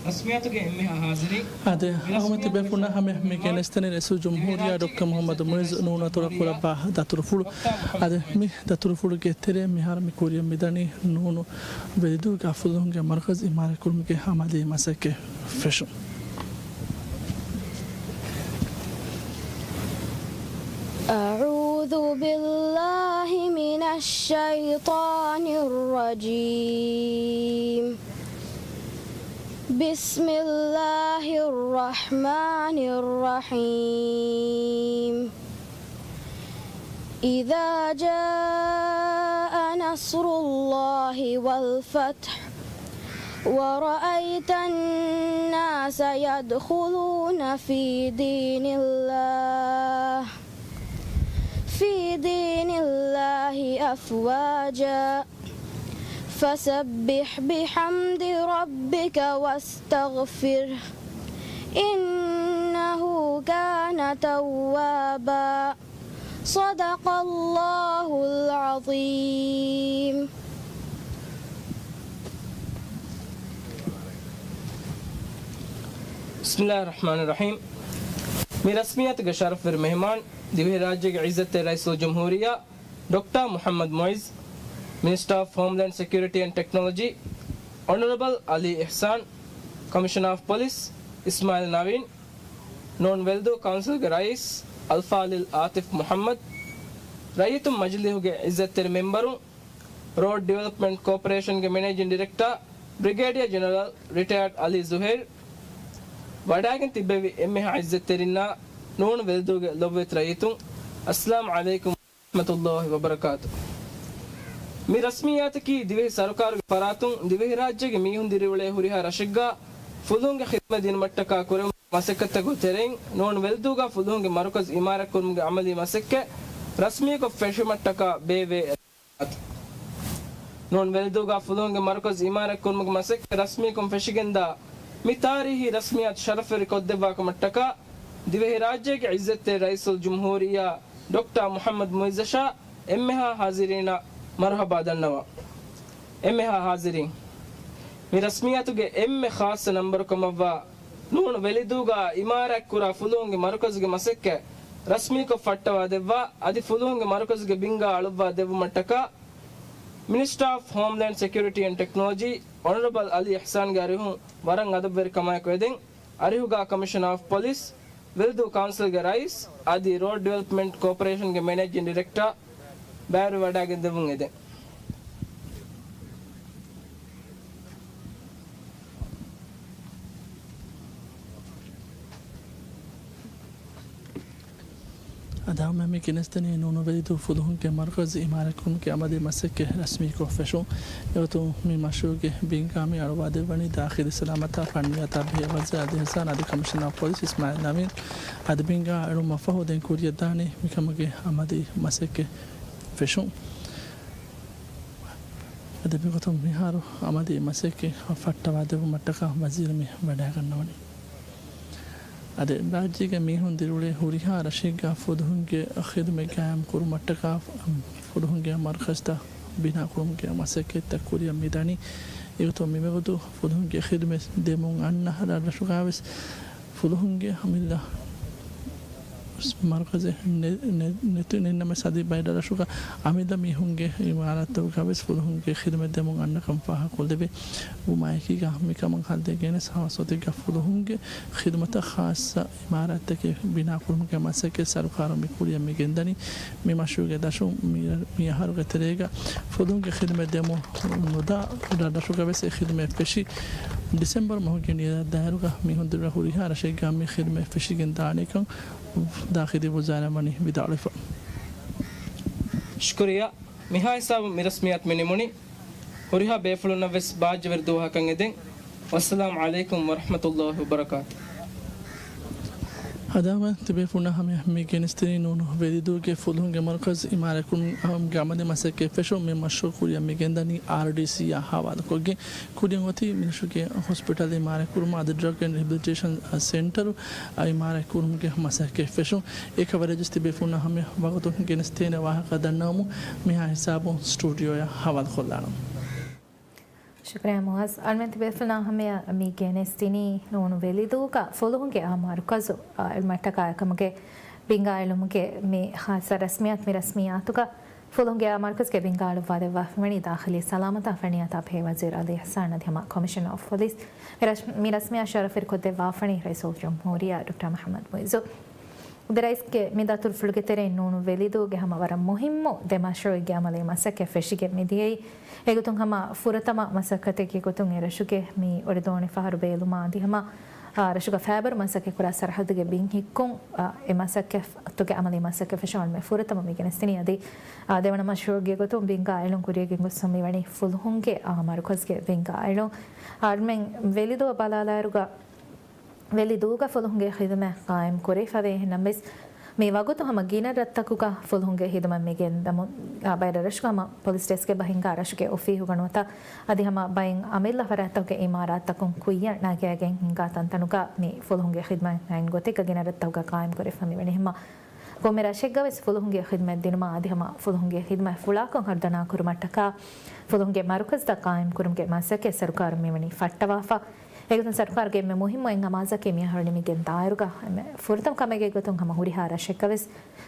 ރަސްމިއްޔާތުގެ އެންމެހާ ހާޒިރީން. އާދެ، އަހުމަތި ބޭފުޅުންނަށް ހަމަ މި ގެނެސްދެނީ ރައީސުލްޖުމްހޫރިއްޔާ ޑޮކްޓަރ މުހައްމަދު މުއިއްޒު ނޫނު އަތޮޅަށް ކުރައްވާ ދަތުރުފުޅު. އާދެ، މި ދަތުރުފުޅުގެ ތެރޭ މިހާރު މި ކުރިޔަށް މިދަނީ ނޫނު ވެލިދޫގަ ފުލުހުންގެ މަރުކަޒު އިމާރާތްކުރުމުގެ އަމަލީ މަސައްކަތް ފެށުން. أعوذ بالله من الشيطان الرجيم. بسم الله الرحمن الرحيم. إذا جاء نصر الله والفتح ورأيت الناس يدخلون في دين الله، في دين الله أفواجا، فسبح بحمد ربك واستغفره، إنه كان توابا. صدق الله العظيم. بسم الله الرحمن الرحيم. މި ރަސްމިއްޔާތުގެ ޝަރަފުވެރި މެހެމާން، ދިވެހިރާއްޖޭގެ ޢިއްޒަތްތެރި ރައީސުލްޖުމްހޫރިއްޔާ ޑޮކްޓަރ މުޙައްމަދު މުޢިއްޒު، މިނިސްޓަރ އޮފް ހޯމްލޭންޑް ސެކިއުރިޓީ އެންޑް ޓެކްނޮލޮޖީ، އޮނަރަބަލް އަލީ އިޙްސާން، ކޮމިޝަނަރ އޮފް ޕޮލިސް އިސްމާޢީލް ނަވީން، ނޫން ވެލިދޫ ކައުންސިލްގެ ރައީސް އަލްފާޟިލް އާތިފް މުޙައްމަދު، ރައްޔިތުން މަޖިލީހުގެ ޢިއްޒަތްތެރި މެންބަރުން، ރޯޑް ޑިވެލޮޕްމަންޓް ކޯޕަރޭޝަންގެ މެނޭޖިން ޑިރެކްޓަރ ބްރިގޭޑިއަރ ޖެނެރަލް ރިޓަޔާޑް އަލީ ޒުހައިރު، ވަޑައިގެން ތިއްބެވި އެންމެހާ ޢިއްޒަތްތެރިންނާ ނޫން ވެލިދޫގެ ލޮބުވެތި ރައްޔިތުން، އައްސަލާމު ޢަލައިކުމް ވަރަޙްމަތުﷲި ވަބަރަކާތު. މި ރަސްމިއްޔާތަކީ ދިވެހި ސަރުކާރުގެ ފަރާތުން ދިވެހިރާއްޖޭގެ މީހުން ދިރިއުޅޭ ހުރިހާ ރަށެއްގަ ފުލުހުންގެ ޚިދުމަތް ދިނުމަށްޓަކާ ކުރެވުނު މަސައްކަތްތަކުގެ ތެރެއިން ނޫން ވެލިދޫގަ ފުލުހުންގެ މަރުކަޒު އިމާރާތްކުރުމުގެ އަމަލީ މަސައްކަތް ރަސްމީކޮށް ފެށުމަށްޓަކާ ބޭއްވޭ. ނޫން ވެލިދޫގަ ފުލުހުންގެ މަރުކަޒު އިމާރާތްކުރުމުގެ މަސައްކަތް ރަސްމީކޮށް ފެށިގެންދާ މި ތާރީހީ ރަސްމިއްޔާތު ޝަރަފުވެރިކޮށްދެއްވާކަމަށްޓަކާ ދިވެހިރާއްޖޭގެ ޢިއްޒަތްތެރި ރައީސުލްޖުމްހޫރިއްޔާ ޑޮކްޓަރ މުޙައްމަދު މުޢިއްޒަށާ އެންމެހާ ޙާޟިރީންނަށް މަރުޙަބާ ދަންނަވަން. އެންމެހާ ޙާޟިރީން، މި ރަސްމިއްޔާތުގެ އެންމެ ޚާއްޞަ ނަންބަރު ކަމަށްވާ ނޫން ވެލިދޫގަ އިމާރާތްކުރާ ފުލުހުންގެ މަރުކަޒުގެ މަސައްކަތް ރަސްމީކޮށް ފައްޓަވާދެއްވާ އަދި ފުލުހުންގެ މަރުކަޒުގެ ބިންގާ އަޅުއްވާ ދެއްވުމަށްޓަކާ މިނިސްޓަރ އޮފް ހޯމްލޭންޑް ސެކިއުރިޓީ އެންޑް ޓެކްނޮލޮޖީ އޮނަރަބަލް އަލީ އިޙްސާންގެ އަރިހުން ވަރަށް އަދަބުވެރިކަމާއެކު އެދެން، އަރިހުގަ ކަމިޝަނަރ އޮފް ޕޮލިސް، ވެލިދޫ ކައުންސިލްގެ ރައީސް އަދި ރޯޑް ޑިވެލޮޕްމަންޓް ކޯޕަރޭޝަންގެ މެނޭޖިން ޑިރެކްޓަރ ބައިވެރިވެވަޑައިގެން ދެއްވުން އެދެން. އަދި އަޅުމެން މި ގެނެސްދެނީ ނޫނު ވެލިދޫ ފުލުހުންގެ މަރުކަޒު އިމާރާތްކުރުމުގެ އަމަލީ މަސައްކަތް ރަސްމީކޮށް ފެށުން. އެގޮތުން މި މަޝްރޫޢުގެ ބިންގާ މި އަޅުވާދެއްވަނީ ދާޚިލީ ސަލާމަތާ ފަންނިޔާ ތަރްބިޔަ ވަޒީރު އަލީ އިޙްސާން އަދި ކަމިޝަނަރ އޮފް ޕޮލިސް އިސްމާޢީލް ނަވީން. އަދި ބިންގާ އެޅުމަށްފަހު ދެން ކުރިޔަށްދާނީ މިކަމުގެ އަމަލީ މަސައްކަތް ފެށުން. އަދި މިގޮތުން މިހާރު އަމަލީ މަސައްކަތް ފައްޓަވާދެއްވުމަށްޓަކާ ވަޒީރު މި ވަޑައިގަންނަވަނީ. އަދި ރާއްޖޭގެ މީހުން ދިރިއުޅޭ ހުރިހާ ރަށެއްގަ ފުލުހުންގެ ޚިދުމަތް ގާއިމް ކުރުމަށްޓަކާ، ފުލުހުންގެ މަރުކަޒުތައް ބިނާ ކުރުމުގެ މަސައްކަތްތައް ކުރިޔަށް މިދަނީ. އެގޮތުން މިވަގުތު ފުލުހުންގެ ޚިދުމަތް ދެމުން އަންނަ ރަށްރަށުގަވެސް ފުލުހުންގެ އަމިއްލަ މަރުކަޒެއް ނެ-، ނެ-، ނެތި ނެތްނަމަވެސް އަދި ބައެއް ރަށުގަ އަމިއްލަ މީހުންގެ އިމާރާތްތަކުގަވެސް ފުލުހުންގެ ޚިދުމަތް ދެމުން އަންނަކަން ފާހަގަކޮށްލެވޭ. ވުމާއެކީގަ މިކަމަށް ހައްދަވެގެންވެސް ހާއްސަ ގޮތެއްގަ ފުލުހުންގެ ޚިދުމަތަށް ހާއްސަ އިމާރާތްތަކެއް ބިނާކުރުމުގެ މަސައްކަތް ސަރުކާރުން މި ކުރިއަށް މި ގެންދަނީ. މި މަޝްރޫޢުގެ ދަށުން މި، މި އަހަރުގެ ތެރޭގަ ފުލުހުންގެ ޚިދުމަތް ދެމުން ނުދާ ރަށްރަށުގަވެސް އެ ޚިދުމަތް ފެށި، ޑިސެމްބަރު މަހުގެ ނިޔަދާއިރުގަ މި ހުންދުރު ހުރިހާ ރަށެއްގަ މި ޚިދުމަތް ފެށިގެން ދާނެކަން ދާޚިލީ ވުޒާރާ ވަނީ ވިދާޅުވެފަ. ޝުކުރިއްޔާ. މިހާ ހިސާބުން މި ރަސްމިއްޔާތު މި ނިމުނީ. ހުރިހާ ބޭފުޅުންނަށް ވެސް ބާއްޖަވެރި ދުވަހަކަށް އެދެން. ވައްސަލާމު ޢަލައިކުމް ވަރަޙްމަތުﷲ ވަބަރަކާތު. ހަދާވާ ތިބޭފުޅުންނާ ހަމަޔަށް މި ގެނެސްދިނީ ނޫނު ވެލިދޫގެ ފުލުހުންގެ މަރުކަޒު އިމާރާތްކުރުމުގެ އަމަލީ މަސައްކަތް ފެށުން. މި މަޝްރޫޢު ކުރިއަށް މި ގެންދަނީ އާރްޑީސީއާ ހަވާލުކޮށްގެން. ކުރިއަށް އޮތީ މިރަށުގެ ހޮސްޕިޓަލް އިމާރާތްކުރުމާ އަދި ޑްރަގް އެންޑް ރިހެބިލިޓޭޝަން ސެންޓަރު އިމާރާތްކުރުމުގެ މަސައްކަތް ފެށުން. އެކަވަރޭޖަށް ތިބޭފުޅުންނާ ހަމަޔަށް ވަގުތުން ގެނެސްދޭނެ ވާހަކަ ދަންނަވަމުން މިހާ ހިސާބުން ސްޓޫޑިއޯއަށް ހަވާލުކޮށްލާނަން. ޝުކުރިއްޔާ މުއައްޒަ. އަޅުމެން ތިބޭފުޅުންނާ ހަމަޔަށް މި ގެނެސްދިނީ ނޫނު ވެލިދޫގަ ފުލުހުންގެ އާ މަރުކަޒު އާ އިލްމަށްޓަކާ އެކަމުގެ ބިންގާ އެޅުމުގެ މި ހާއްސަ ރަސްމިއްޔާތު. މި ރަސްމިއްޔާތުގަ ފުލުހުންގެ އާ މަރުކަޒުގެ ބިންގާ އަޅުއްވާދެއްވާފަވަނީ ދާޚިލީ ސަލާމަތާ ފަނިޔާތާ ބެހޭ ވަޒީރު އަލީ އިޙްސާން އަދި ހަމަ ކޮމިޝަނަރ އޮފް ޕޮލިސް. މި ރަސް-، މި ރަސްމިއްޔާ ޝަރަފުވެރިކޮށްދެއްވާފަވަނީ ރައީސުލްޖުމްހޫރިއްޔާ ޑޮކްޓަރ މުޙައްމަދު މުޢިއްޒު. އަދި ރައީސްގެ މި ދަތުރުފުޅުގެ ތެރެއިން ނޫނު ވެލިދޫގެ ހަމަ ވަރަށް މުހިއްމު ދެ މަޝްރޫޢެއްގެ އަމަލީ މަސައްކަތް ފެށިގެން މިދިޔައީ. އެގޮތުން ހަމަ ފުރަތަމަ މަސައްކަތެއްގެ ގޮތުން އެރަށުގެ މި އޮޑިދޯނި ފަހަރު ބޭލުމާ އަދި ހަމަ، އާ، ރަށުގަ ފައިބަރު މަސައްކަތްކުރާ ސަރަހައްދުގެ ބިން ހިއްކުން، އާ، އެ މަސައްކަތުގެ އަމަލީ މަސައްކަތް ފެށުން އަޅުމެން ފުރަތަމަ މި ގެނެސްދިނީ. އަދި، އާ، ދެވަނަ މަޝްރޫޢުގެ ގޮތުން ބިންގާ އެޅުން ކުރިއަށް ގެންގޮސްފަ މިވަނީ ފުލުހުންގެ އާ މަރުކަޒުގެ ބިންގާ އެޅުން. އަޅުމެން ވެލިދޫއަށް ބަލާލާއިރުގަ ވެލިދޫގަ ފުލުހުންގެ ޚިދުމަތް ޤާއިމް ކުރެވިފަވޭ. އެހެންނަމަވެސް، މި ވަގުތު ހަމަ ގިނަ ރަށްތަކުގަ ފުލުހުންގެ ޚިދުމަތް މި ގެންދަމުން، އާ، ބައެއް ރަށުގަ ހަމަ ޕޮލިސް ޑެސްކެއް ބަހިންގާ ރަށުގެ އޮފީހުގަ ނުވަތަ އަދި ހަމަ ބައެއް އަމިއްލަ ފަރާތްތަކުގެ އިމާރާތްތަކުން ކުއްޔަށް ނަގާގެން ހިނގާ ތަންތަނުގަ މި ފުލުހުންގެ ޚިދުމަތް ގޮތެއްގަ ގިނަ ރަށްތަކުގަ ޤާއިމް ކުރެވިފަ މިވަނީ. ހަމަ ކޮންމެ ރަށެއްގަވެސް ފުލުހުންގެ ޚިދުމަތް ދިނުމާ އަދި ހަމަ ފުލުހުންގެ ޚިދުމަތް ފުޅާކޮށް ހަރުދަނާ ކުރުމަށްޓަކާ ފުލުހުންގެ މަރުކަޒުތައް ޤާއިމް ކުރުމުގެ މަސައްކަތް ސަރުކާރުން މިވަނީ ފައްޓަވާފަ. އެގޮތުން ސަރުކާރުގެ އެންމެ މުހިއްމު އެއް އަމާޒަކީ މިއަހަރު ނިމިގެން ދާއިރުގަ އެންމެ ފުރަތަމަ ކަމެއްގެ ގޮތުން ހަމަ ހުރިހާ ރަށެއްގަވެސް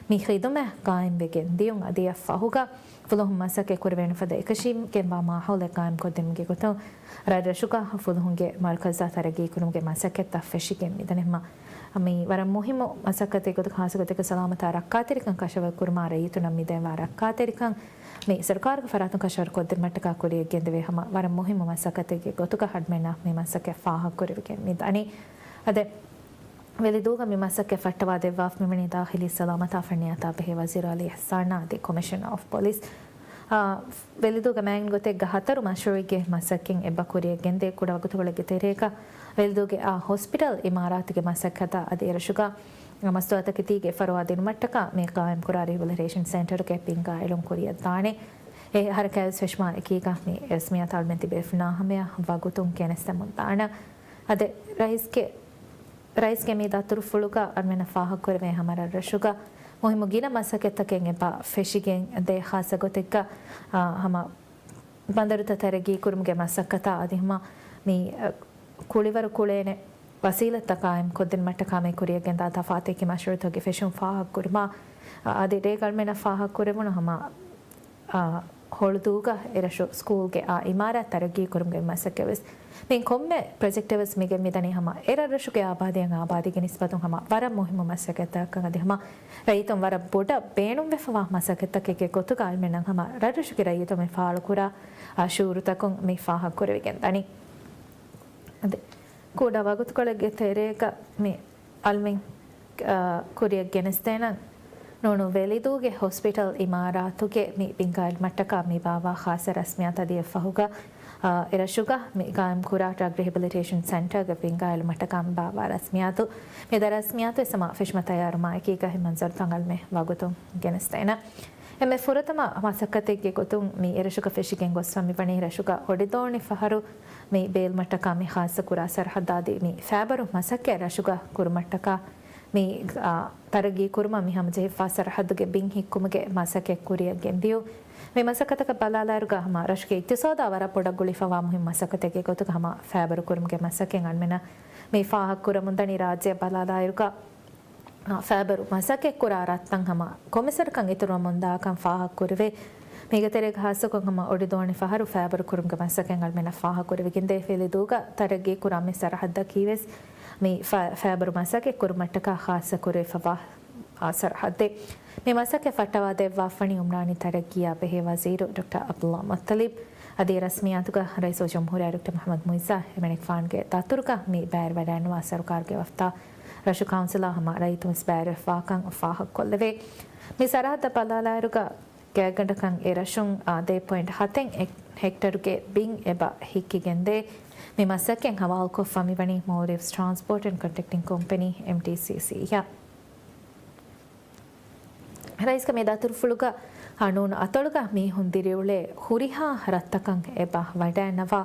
މި ޚިދުމަތް ޤާއިމްވެގެން ދިޔުން އަދި އެއަށް ފަހުގަ ފުލުހުން މަސައްކަތް ކުރެވޭނެ ފަދަ އެކަށީގެންވާ މާހައުލެއް ޤާއިމްކޮށްދިނުމުގެ ގޮތުން ރަށްރަށުގަ ފުލުހުންގެ މަރުކަޒުތައް ތަރައްގީކުރުމުގެ މަސައްކަތްތައް ފެށިގެން މިދަނީ. ހަމަ މި ވަރަށް މުހިއްމު މަސައްކަތެއް ގޮތުގަ ޚާއްޞަ ގޮތެއްގަ ސަލާމަތާ ރައްކާތެރިކަން ކަށަވަރު ކުރުމާ ރައްޔިތުންނަށް މި ދެންވާ ރައްކާތެރިކަން މި ސަރުކާރުގެ ފަރާތުން ކަށަވަރު ކޮށްދިނުމަށްޓަކާ ކުރިއަށް ގެންދެވޭ ހަމަ ވަރަށް މުހިއްމު މަސައްކަތެއްގެ ގޮތުގަ އަޅުމެންނަށް މި މަސައްކަތް ފާހަގަކުރެވިގެން މި ދަނީ. އަދި ވެލިދޫގަ މި މަސައްކަތް ފައްޓަވާދެއްވާފަ މިވަނީ ދާޚިލީ ސަލާމަތާ ފަނިޔާތާ ބެހޭ ވަޒީރު އަލީ އިޙްސާން އަދި ކޮމިޝަނަރ އޮފް ޕޮލިސް. އާ، ވެލިދޫގަ މާތް ގޮތެއްގަ ހަތަރު މަޝްރޫޢެއްގެ މަސައްކަތް އެއްބަ ކުރިއަށް ގެންދޭ. ކުޑަ ވަގުތުކޮޅެއްގެ ތެރޭގަ ވެލިދޫގެ އާ ހޮސްޕިޓަލް އިމާރާތުގެ މަސައްކަތާ އަދި އެރަށުގަ މަސްތުވާތަކެތީގެ ފަރުވާ ދިނުމަށްޓަކާ މި ޤާއިމްކުރާ ރިހެބިލިޓޭޝަން ސެންޓަރުގެ ބިންގާ އެޅުން ކުރިއަށްދާނެ. އެ ހަރަކާތްވެސް ފެށުމާ އެކީގަ މި ރަސްމިއްޔާތު އަޅުމެން ތިބޭފުޅުންނާ ހަމަޔަށް ވަގުތުން ގެނެސްދެމުންދާނަން. އަދި ރައީސްގެ، ރައީސްގެ މި ދަތުރުފުޅުގަ އަޅުމެންނަށް ފާހަގަކުރެވޭ ހަމަ ރަށްރަށުގަ މުހިއްމު ގިނަ މަސައްކަތްތަކެއް އެބަ ފެށިގެން ދޭ. ޚާއްޞަ ގޮތެއްގަ، އާ، ހަމަ ބަނދަރުތައް ތަރައްގީކުރުމުގެ މަސައްކަތާ އަދި ހަމަ މި، އަ، ކުޅިވަރު ކުޅޭނެ ވަސީލަތްތައް ޤާއިމް ކޮށްދިނުމަށްޓަކާ މި ކުރިއަށް ގެންދާ ތަފާތު އެކި މަޝްރޫޢުތަކުގެ ފެށުން ފާހަގަކުރުމާ، އަ، އަދި ރޭގަ އަޅުމެންނަށް ފާހަގަކުރެވުނު ހަމަ، އާ، ހޮޅުދޫގަ އެރަށު ސްކޫލްގެ އާ އިމާރާތް ތަރައްގީކުރުމުގެ މަސައްކަތްވެސް. މި ކޮންމެ ޕްރޮޖެކްޓެއްވެސް މިގެން މިދަނީ ހަމަ އެރަށްރަށުގެ އާބާދީއަށް އާބާދީގެ ނިސްބަތުން ހަމަ ވަރަށް މުހިއްމު މަސައްކަތްތަކަކަށް އަދި ހަމަ ރައްޔިތުން ވަރަށް ބޮޑަށް ބޭނުންވެފަވާ މަސައްކަތްތަކެއްގެ ގޮތުގަ އަޅުމެންނަށް ހަމަ ރަށްރަށުގެ ރައްޔިތުން މި ފާޅުކުރާ އާ ޝުޢޫރުތަކުން މި ފާހަގަކުރެވިގެން ދަނީ. އަދި ކުޑަ ވަގުތުކޮޅެއްގެ ތެރޭގަ މި އަޅުމެން، އާ، ކުރިއަށް ގެނެސްދޭނަން ނޫނު ވެލިދޫގެ ހޮސްޕިޓަލް އިމާރާތުގެ މި ބިންގާ އެޅުމަށްޓަކާ މި ބާއްވާ ޚާއްޞަ ރަސްމިއްޔާތު އަދި އެއަށްފަހުގަ، އާ، އެރަށުގަ މި ޤާއިމްކުރާ ޑްރަގް ރިހެބިލިޓޭޝަން ސެންޓަރގެ ބިންގާ އެޅުމަށްޓަކާ މި ބާއްވާ ރަސްމިއްޔާތު މި ދަށް ރަސްމިއްޔާތުވެސް ހަމަ ފެށުމަށް ތައްޔާރުވުމާ އެކީގަ އެ މަންޒަރުތައް އަޅުމެން ވަގުތުން ގެނެސްދޭނަން. އެންމެ ފުރަތަމަ މަސައްކަތެއްގެ ގޮތުން މި އެރަށުގަ ފެށިގެން ގޮސްފަ މިވަނީ ރަށުގަ އޮޑިދޯނި ފަހަރު މި ބޭލުމަށްޓަކާ މި ޚާއްޞަކުރާ ސަރަހައްދާ އަދި މި ފައިބަރު މަސައްކަތް ރަށުގަ ކުރުމަށްޓަކާ މި، އާ، ތަރައްގީކުރުމަށް މި ހަމަޖެހިފާ ސަރަހައްދުގެ ބިން ހިއްކުމުގެ މަސައްކަތް ކުރިއަށް ގެންދިޔުން. މި މަސައްކަތަކަށް ބަލާލާއިރުގަ ހަމަ ރަށުގެ އިޤްތިޞާދާ ވަރަށް ބޮޑަށް ގުޅިފަވާ މުހިއްމު މަސައްކަތެއްގެ ގޮތުގަ ހަމަ ފައިބަރު ކުރުމުގެ މަސައްކަތް އަންމެނަށް މި ފާހަގަކުރަމުންދަނީ. ރާއްޖެއަށް ބަލާލާއިރުގަ ފައިބަރު މަސައްކަތްކުރާ ރަށްތައް ހަމަ ކޮންމެސް ރަށަކަށް އިތުރުވަމުންދާކަން ފާހަގަކުރެވޭ. މީގެ ތެރޭގަ ޚާއްޞަކޮށް ހަމަ އޮޑިދޯނި ފަހަރު ފައިބަރު ކުރުމުގެ މަސައްކަތް އަޅުމެންނަށް ފާހަގަކުރެވިގެންދޭ. ވެލިދޫގަ ތަރައްގީކުރާ މި ސަރަހައްދަކީވެސް މި ފަ-، ފައިބަރު މަސައްކަތް ކުރުމަށްޓަކާ ޚާއްޞަކުރެވިފަވާ، އާ، ސަރަހައްދެއް. މި މަސައްކަތް ފައްޓަވާދެއްވާފަނީ އުމްރާނީ ތަރައްގީއާ ބެހޭ ވަޒީރު ޑޮކްޓަރ ޢަބްދުﷲ މުއްޠަލިބް. އަދި ރަސްމިއްޔާތުގަ ރައީސުލްޖުމްހޫރިއްޔާ ޑޮކްޓަރ މުޙައްމަދު މުޢިއްޒާ އެމަނިކުފާނުގެ ދަތުރުގަ މި ބައިވެރިވަޑައިގަންނަވާ ސަރުކާރުގެ ވަފްދާ ރަށު ކައުންސިލާ ހަމަ ރައްޔިތުންވެސް ބައިވެރިވެފަވާކަން ފާހަގަކޮށްލެވޭ. މި ސަރަހައްދަށް ބަލާލާއިރުގަ ގާތްގަނޑަކަށް އެ ރަށުން، އާ، ދެ ޕޮއިންޓް ހަތެއް ހެކްޓަރުގެ ބިން އެބަ ހިއްކިގެންދޭ. މި މަސައްކަތް ހަވާލުކޮށްފަ މިވަނީ މޯލްޑިވްސް ޓްރާންސްޕޯޓް އެންޑް ކޮންޓްރެކްޓިން ކޮމްޕެނީ، އެމްޓީސީސީ، އަށް. ރައީސްގެ މި ދަތުރުފުޅުގަ ނޫނު އަތޮޅުގަ މީހުން ދިރިއުޅޭ ހުރިހާ ރަށްތަކަށް އެބަ ވަޑައިގަންނަވާ.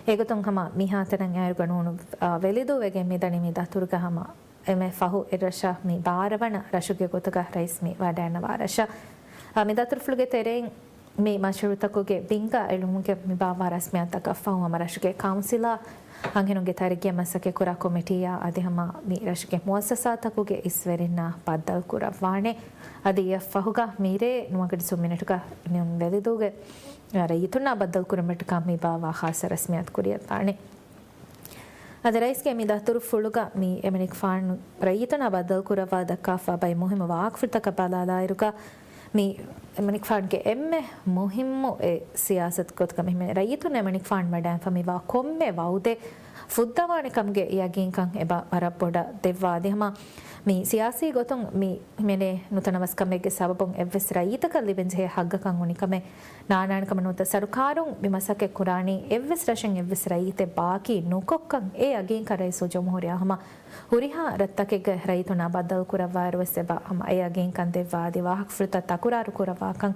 އެގޮތުން ހަމަ މިހާތަނަށް އައިރުގަ ނޫނު، އާ، ވެލިދޫ ވެގެން މިދަނީ މި ދަތުރުގަ ހަމަ އެންމެ ފަހު އެއްރަށަށް މި ބާރަ ވަނަ ރަށުގެ ގޮތުގަ ރައީސް މި ވަޑައިގަންނަވާ ރަށަށް. އާ، މި ދަތުރުފުޅުގެ ތެރެއިން މި މަޝްރޫޢުތަކުގެ ބިންގާ އެޅުމުގެ މި ބާއްވާ ރަސްމިއްޔާތުތަކަށް ފަހު ހަމަ ރަށުގެ ކައުންސިލާ އަންހެނުންގެ ތަރައްގީއަށް މަސައްކަތްކުރާ ކޮމިޓީއާ އަދި ހަމަ މި ރަށުގެ މުއައްސަސާތަކުގެ އިސްވެރިންނާ ބައްދަލުކުރައްވާނެ. އަދި އެއަށްފަހުގަ މިރޭ ނުވަ ގަޑި ސުން މިނެޓުގަ ނިއުން ވެލިދޫގެ ރައްޔިތުންނާ ބައްދަލުކުރުމަށްޓަކާ މި ބާއްވާ ޚާއްޞަ ރަސްމިއްޔާތު ކުރިއަށްދާނެ. އަދި ރައީސްގެ މި ދަތުރުފުޅުގަ މި އެމަނިކުފާނު ރައްޔިތުންނާ ބައްދަލުކުރައްވާ ދައްކާފަ ބައި މުހިއްމު ވާހަކަފުޅުތަކަށް ބަލާލާއިރުގަ، މި އެމަނިކުފާނުގެ އެންމެ މުހިއްމު އެއް ސިޔާސަތު ގޮތުގަ މި ރައްޔިތުން އެމަނިކުފާނު ވަޑައިގެންފަ މިވާ ކޮންމެ ވައުދެއް ފުއްދަވާނެ ކަމުގެ ޔަގީންކަން އެބަ ވަރަށް ބޮޑަށް ދެއްވާ. އަދި ހަމަ މި ސިޔާސީ ގޮތުން މި ހިމެނޭ ނުތަނަވަސްކަމެއްގެ ސަބަބުން އެއްވެސް ރައްޔިތަކަށް ލިބެންޖެހޭ ހައްގަކަށް އުނިކަމެއް ނާންނާނެ ކަމަށް ނުވަތަ ސަރުކާރުން މި މަސައްކަތް ކުރާނީ އެއްވެސް ރަށެއް އެއްވެސް ރައްޔިތެއް ބާކީ ނުކޮށްކަން އެ ޔަގީންކަން ރައީސުލްޖުމްހޫރިއްޔާ ހަމަ ހުރިހާ ރަށްތަކެއްގެ ރައްޔިތުންނާ ބައްދަލު ކުރައްވާއިރުވެސް އެބަ ހަމަ އެ ޔަގީންކަން ދެއްވާ އަދި ވާހަކަފުޅުތައް ތަކުރާރު ކުރައްވާކަން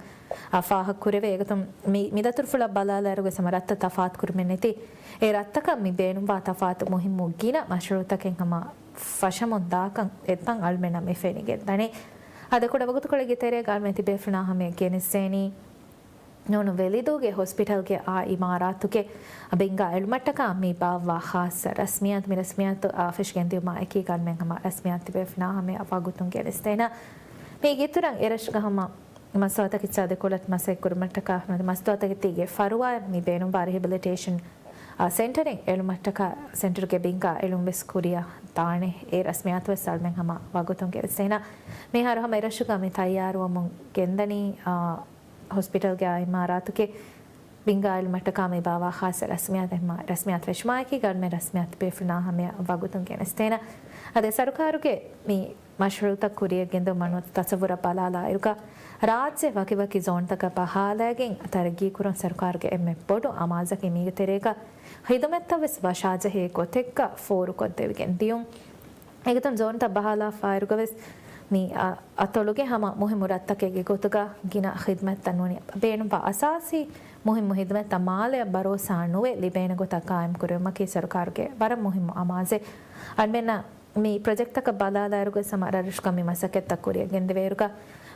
އާ ފާހަގަކުރެވޭ. އެގޮތުން މި، މި ދަތުރުފުޅަށް ބަލާލާއިރުގަ ހަމަ ރަށްތައް ތަފާތުކުރުމެއް ނެތި އެ ރަށްތަކަށް މި ބޭނުންވާ ތަފާތު މުހިއްމު ގިނަ މަޝްރޫޢުތަކެއް ހަމަ ފަށަމުން ދާކަން އެތަން އަޅުމެންނަށް މި ފެނިގެން ދަނީ. އަދި ކުޑަ ވަގުތުކޮޅެއްގެ ތެރޭގަ އަޅުމެން ތިބޭފުޅުންނާ ހަމަޔަށް ގެނެސްދޭނީ ނޫނު ވެލިދޫގެ ހޮސްޕިޓަލްގެ އާ އިމާރާތުގެ ބިންގާ އެޅުމަށްޓަކާ މި ބާއްވާ ޚާއްޞަ ރަސްމިއްޔާތު. މި ރަސްމިއްޔާތު އާ ފެށިގެންދިއުމާ އެކީގަ އަޅުމެން ހަމަ ރަސްމިއްޔާތު ތިބޭފުޅުންނާ ހަމަޔަށް ވަގުތުން ގެނެސްދޭނަން. މީގެ އިތުރަށް އެރަށުގަ ހަމަ މަސްތުވާތަކެތި ސާދަކޮޅަށް މަސައްކަތް ކުރުމަށްޓަކާ މަސްތުވާތަކެތީގެ ފަރުވާއަށް މި ބޭނުންވާ ރިހެބިލިޓޭޝަން އާ ސެންޓަރެއް އެޅުމަށްޓަކާ ސެންޓަރުގެ ބިންގާ އެޅުން ވެސް ކުރިއަށް ދާނެ. އެ ރަސްމިއްޔާތު ވެސް އަޅުމެން ހަމަ ވަގުތުން ގެނެސްދޭނަން. މިހާރު ހަމަ އެރަށުގަ މި ތައްޔާރުވަމުން ގެންދަނީ، އާ، ހޮސްޕިޓަލްގެ އާ އިމާރާތުގެ ބިންގާ އެޅުމަށްޓަކާ މި ބާއްވާ ޚާއްޞަ ރަސްމިއްޔާތު، ރަސްމިއްޔާތު ފެށުމާއެކީގަ އަޅުމެން ރަސްމިއްޔާތު ތިބޭފުޅުންނާ ހަމަޔަށް ވަގުތުން ގެނެސްދޭނަން. އަދި ސަރުކާރުގެ މި މަޝްރޫޢުތައް ކުރިއަށް ގެންދިއުމަށް ނުވަތަ ތަޞައްވުރަށް ބަލާލާއިރުގަ، ރާއްޖެ ވަކިވަކި ޒޯންތަކަށް ބަހާލައިގެން ތަރައްގީކުރުން ސަރުކާރުގެ އެންމެ ބޮޑު އަމާޒަކީ މީގެ ތެރޭގަ ޚިދުމަތްތައް ވެސް ވަށާޖެހޭ ގޮތެއްގަ ފޯރުކޮށްދެވިގެން ދިޔުން. އެގޮތުން ޒޯންތައް ބަހާލާފައިއިރުގަވެސް މި އަ-، އަތޮޅުގެ ހަމަ މުހިއްމު ރަށްތަކެއްގެ ގޮތުގަ ގިނަ ޚިދުމަތްތައް ނޫނީ ބޭނުންވާ އަސާސީ މުހިއްމު ޚިދުމަތްތައް މާލެއަށް ބަރޯސާ ނުވެ ލިބޭނެ ގޮތަށް ޤާއިމް ކުރެވުމަކީ ސަރުކާރުގެ ވަރަށް މުހިއްމު އަމާޒެއް. އަންމެންނަށް މި ޕްރޮޖެކްޓްތަކަށް ބަލާލާއިރުގަ ހަމަ ރަށްރަށުގަ މި މަސައްކަތްތައް ކުރިއަށް ގެންދެވޭއިރުގަ،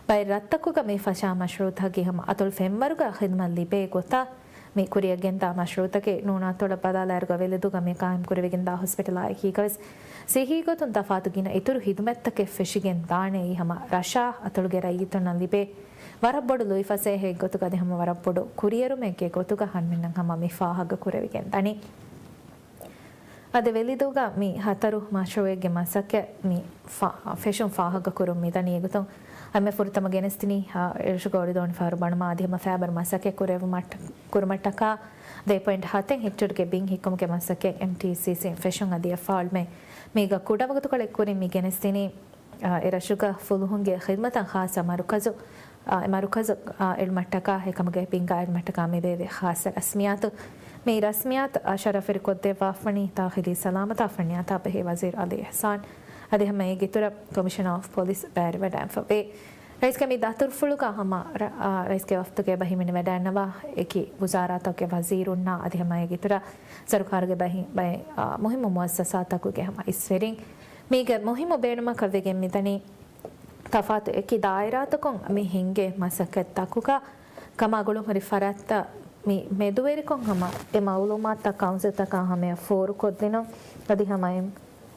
ބައެއް ރަށްތަކުގަ މި ފަށާ މަޝްރޫޢުތަކަކީ ހަމަ އަތޮޅު ފެންވަރުގަ ޚިދުމަތް ލިބޭ ގޮތަށް މި ކުރިއަށް ގެންދާ މަޝްރޫޢުތަކެއް. ނޫނު އަތޮޅަށް ބަލާލާއިރުގަ ވެލިދޫގަ މި ޤާއިމް ކުރެވިގެންދާ ހޮސްޕިޓަލާ އެކީގަވެސް ސިއްހީ ގޮތުން ތަފާތު ގިނަ އިތުރު ޚިދުމަތްތަކެއް ފެށިގެން ދާނެ. އެއީ ހަމަ ރަށާ އަތޮޅުގެ ރައްޔިތުންނަށް ލިބޭ ވަރަށް ބޮޑު ލުއިފަސޭހައެއް ގޮތުގަ އަދި ހަމަ ވަރަށް ބޮޑު ކުރިއެރުމެއްގެ ގޮތުގަ އަންމެންނަށް ހަމަ މި ފާހަގަ ކުރެވިގެން ދަނީ. އަދި ވެލިދޫގަ މި ހަތަރު މަޝްރޫޢެއްގެ މަސައްކަތް މި ފާ-، ފެށުން ފާހަގަކުރުން މިދަނީ. އެގޮތުން އަންމެ ފުރަތަމަ ގެނެސްދިނީ، އާ، އެރަށުގަ އޮޑިދޯނި ފަހަރު ބަނުމާ އަދި ހަމަ ފައިބަރު މަސައްކަތް ކުރެވުމަށް، ކުރުމަށްޓަކާ ދެ ޕޮއިންޓް ހަތެއް ހެކްޓަރުގެ ބިން ހިއްކުމުގެ މަސައްކަތް އެމްޓީސީސީން ފެށުން އަދި އެއްފަހަރު އަޅުމެން މީގަ ކުޑަ ވަގުތުކޮޅެއް ކުރިން މި ގެނެސްދިނީ. އާ، އެ ރަށުގަ ފުލުހުންގެ ޚިދުމަތަށް ޚާއްޞަ މަރުކަޒު، އާ، އެ މަރުކަޒު، އާ، އެޅުމަށްޓަކާ އެކަމުގެ ބިންގާ އެޅުމަށްޓަކާ މި ބޭއްވި ޚާއްޞަ ރަސްމިއްޔާތު. މި ރަސްމިއްޔާތު، އާ، ޝަރަފުވެރިކޮށްދެއްވާފަނީ ދާޚިލީ ސަލާމަތާ ފަންނިޔާތާ ބެހޭ ވަޒީރު އަލީ އިޙްސާން އަދި ހަމަ އޭގެ އިތުރަށް ކޮމިޝަނަރ އޮފް ޕޮލިސް ބައިވެރިވަޑައިގެންފަވޭ. ރައީސްގެ މި ދަތުރުފުޅުގަ ހަމަ ރަ-، އާ، ރައީސްގެ ވަފްދުގެ ބަ ހިމެނިވަޑައިގަންނަވާ އެކި ވުޒާރާތަކުގެ ވަޒީރުންނާ އަދި ހަމަ އޭގެ އިތުރަށް ސަރުކާރުގެ ބަހި-، ބައެއް، އާ، މުހިއްމު މުއައްސަސާތަކުގެ ހަމަ އިސްވެރިން. މީގެ މުހިއްމު ބޭނުމަކަށް ވެގެން މިދަނީ ތަފާތު އެކި ދާއިރާތަކުން މި ހިންގޭ މަސައްކަތްތަކުގަ ކަމާ ގުޅުންހުރި ފަރާތްތައް މި މެދުވެރިކޮށް ހަމަ އެ މައުލޫމާތުތައް ކައުންސިލްތަކާ ހަމަޔަށް ފޯރުކޮށްދިނުން އަދި ހަމަ އެ،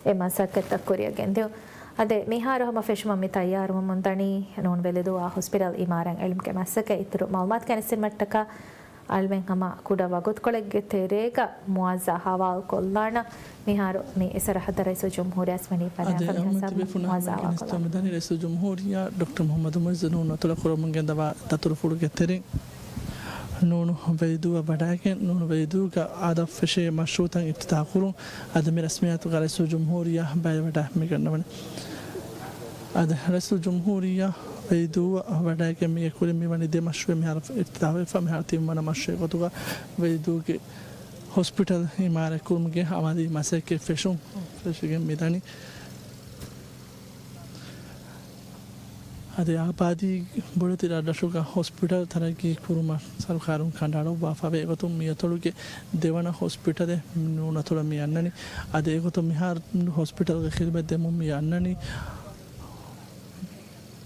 އެ މަސައްކަތްތައް ކުރިއަށް ގެންދިއުން. އަދި މިހާރު ހަމަ ފެށުމަށް މި ތައްޔާރުވަމުން ދަނީ ނޫން ވެލިދޫއާ ހޮސްޕިޓަލް އިމާރާތް އެޅުމުގެ މަސައްކަތް. އިތުރު މައުލޫމާތު ގެނެސްދިނުމަށްޓަކާ އަޅުމެން ހަމަ ކުޑަ ވަގުތުކޮޅެއްގެ ތެރޭގަ މުވާޒާ ހަވާލުކޮށްލާނަން. މިހާރު މި އެސަރަހައްދަށް ރައީސުލްޖުމްހޫރިއްޔާ ވަނީ އަދި ފަނި އަޅުމެން ހިސާބުން ތިބޭފުޅުންނަށް މުވާޒާ ހަމަ ހަވާލުކޮށްލާނަން. ގެނެސްދިނުމަށް މިދަނީ ރައީސުލްޖުމްހޫރިއްޔާ ޑޮކްޓަރ މުޙައްމަދު މުޢިއްޒު ނޫން އަތޮޅަށް ކުރަމުން ގެންދަވާ ދަތުރުފުޅުގެ ތެރެއިން. ނޫނު ވެލިދޫއަށް ވަޑައިގެން، ނޫނު ވެލިދޫގަ އާދަ ފެށޭ މަޝްރޫޢުތައް އިފްތިތާޙު ކުރުން. އަދި މި ރަސްމިއްޔާތުގަ ރައީސުލްޖުމްހޫރިއްޔާ ބައިވެވަޑައި މިގަންނަވަނީ. އަދި ރައީސުލްޖުމްހޫރިއްޔާ ވެލިދޫއަށް ވަޑައިގެން މީގެ ކުރިން މިވަނީ ދެ މަޝްރޫޢެއް މިހާރު އިފްތިތާޙުވެފަ. މިހާރު ތިންވަނަ މަޝްރޫޢެއް ގޮތުގަ ވެލިދޫގެ ހޮސްޕިޓަލް އިމާރާތް ކުރުމުގެ އަމަލީ މަސައްކަތް ފެށުން ފެށިގެން މިދަނީ. އަދި އާބާދީ ބޮޑެތި ރަށްރަށުގަ ހޮސްޕިޓަލް ތަރައްގީ ކުރުމަށް ސަރުކާރުން ކަނޑައަޅުއްވާފަވޭ. އެގޮތުން މިއަތޮޅުގެ ދެވަނަ ހޮސްޕިޓަލެއް ނޫނަތޮޅަށް މި އަންނަނީ. އަދި އެގޮތުން މިހާރު ހޮސްޕިޓަލްގެ ޚިދުމަތް ދެމުން މި އަންނަނީ.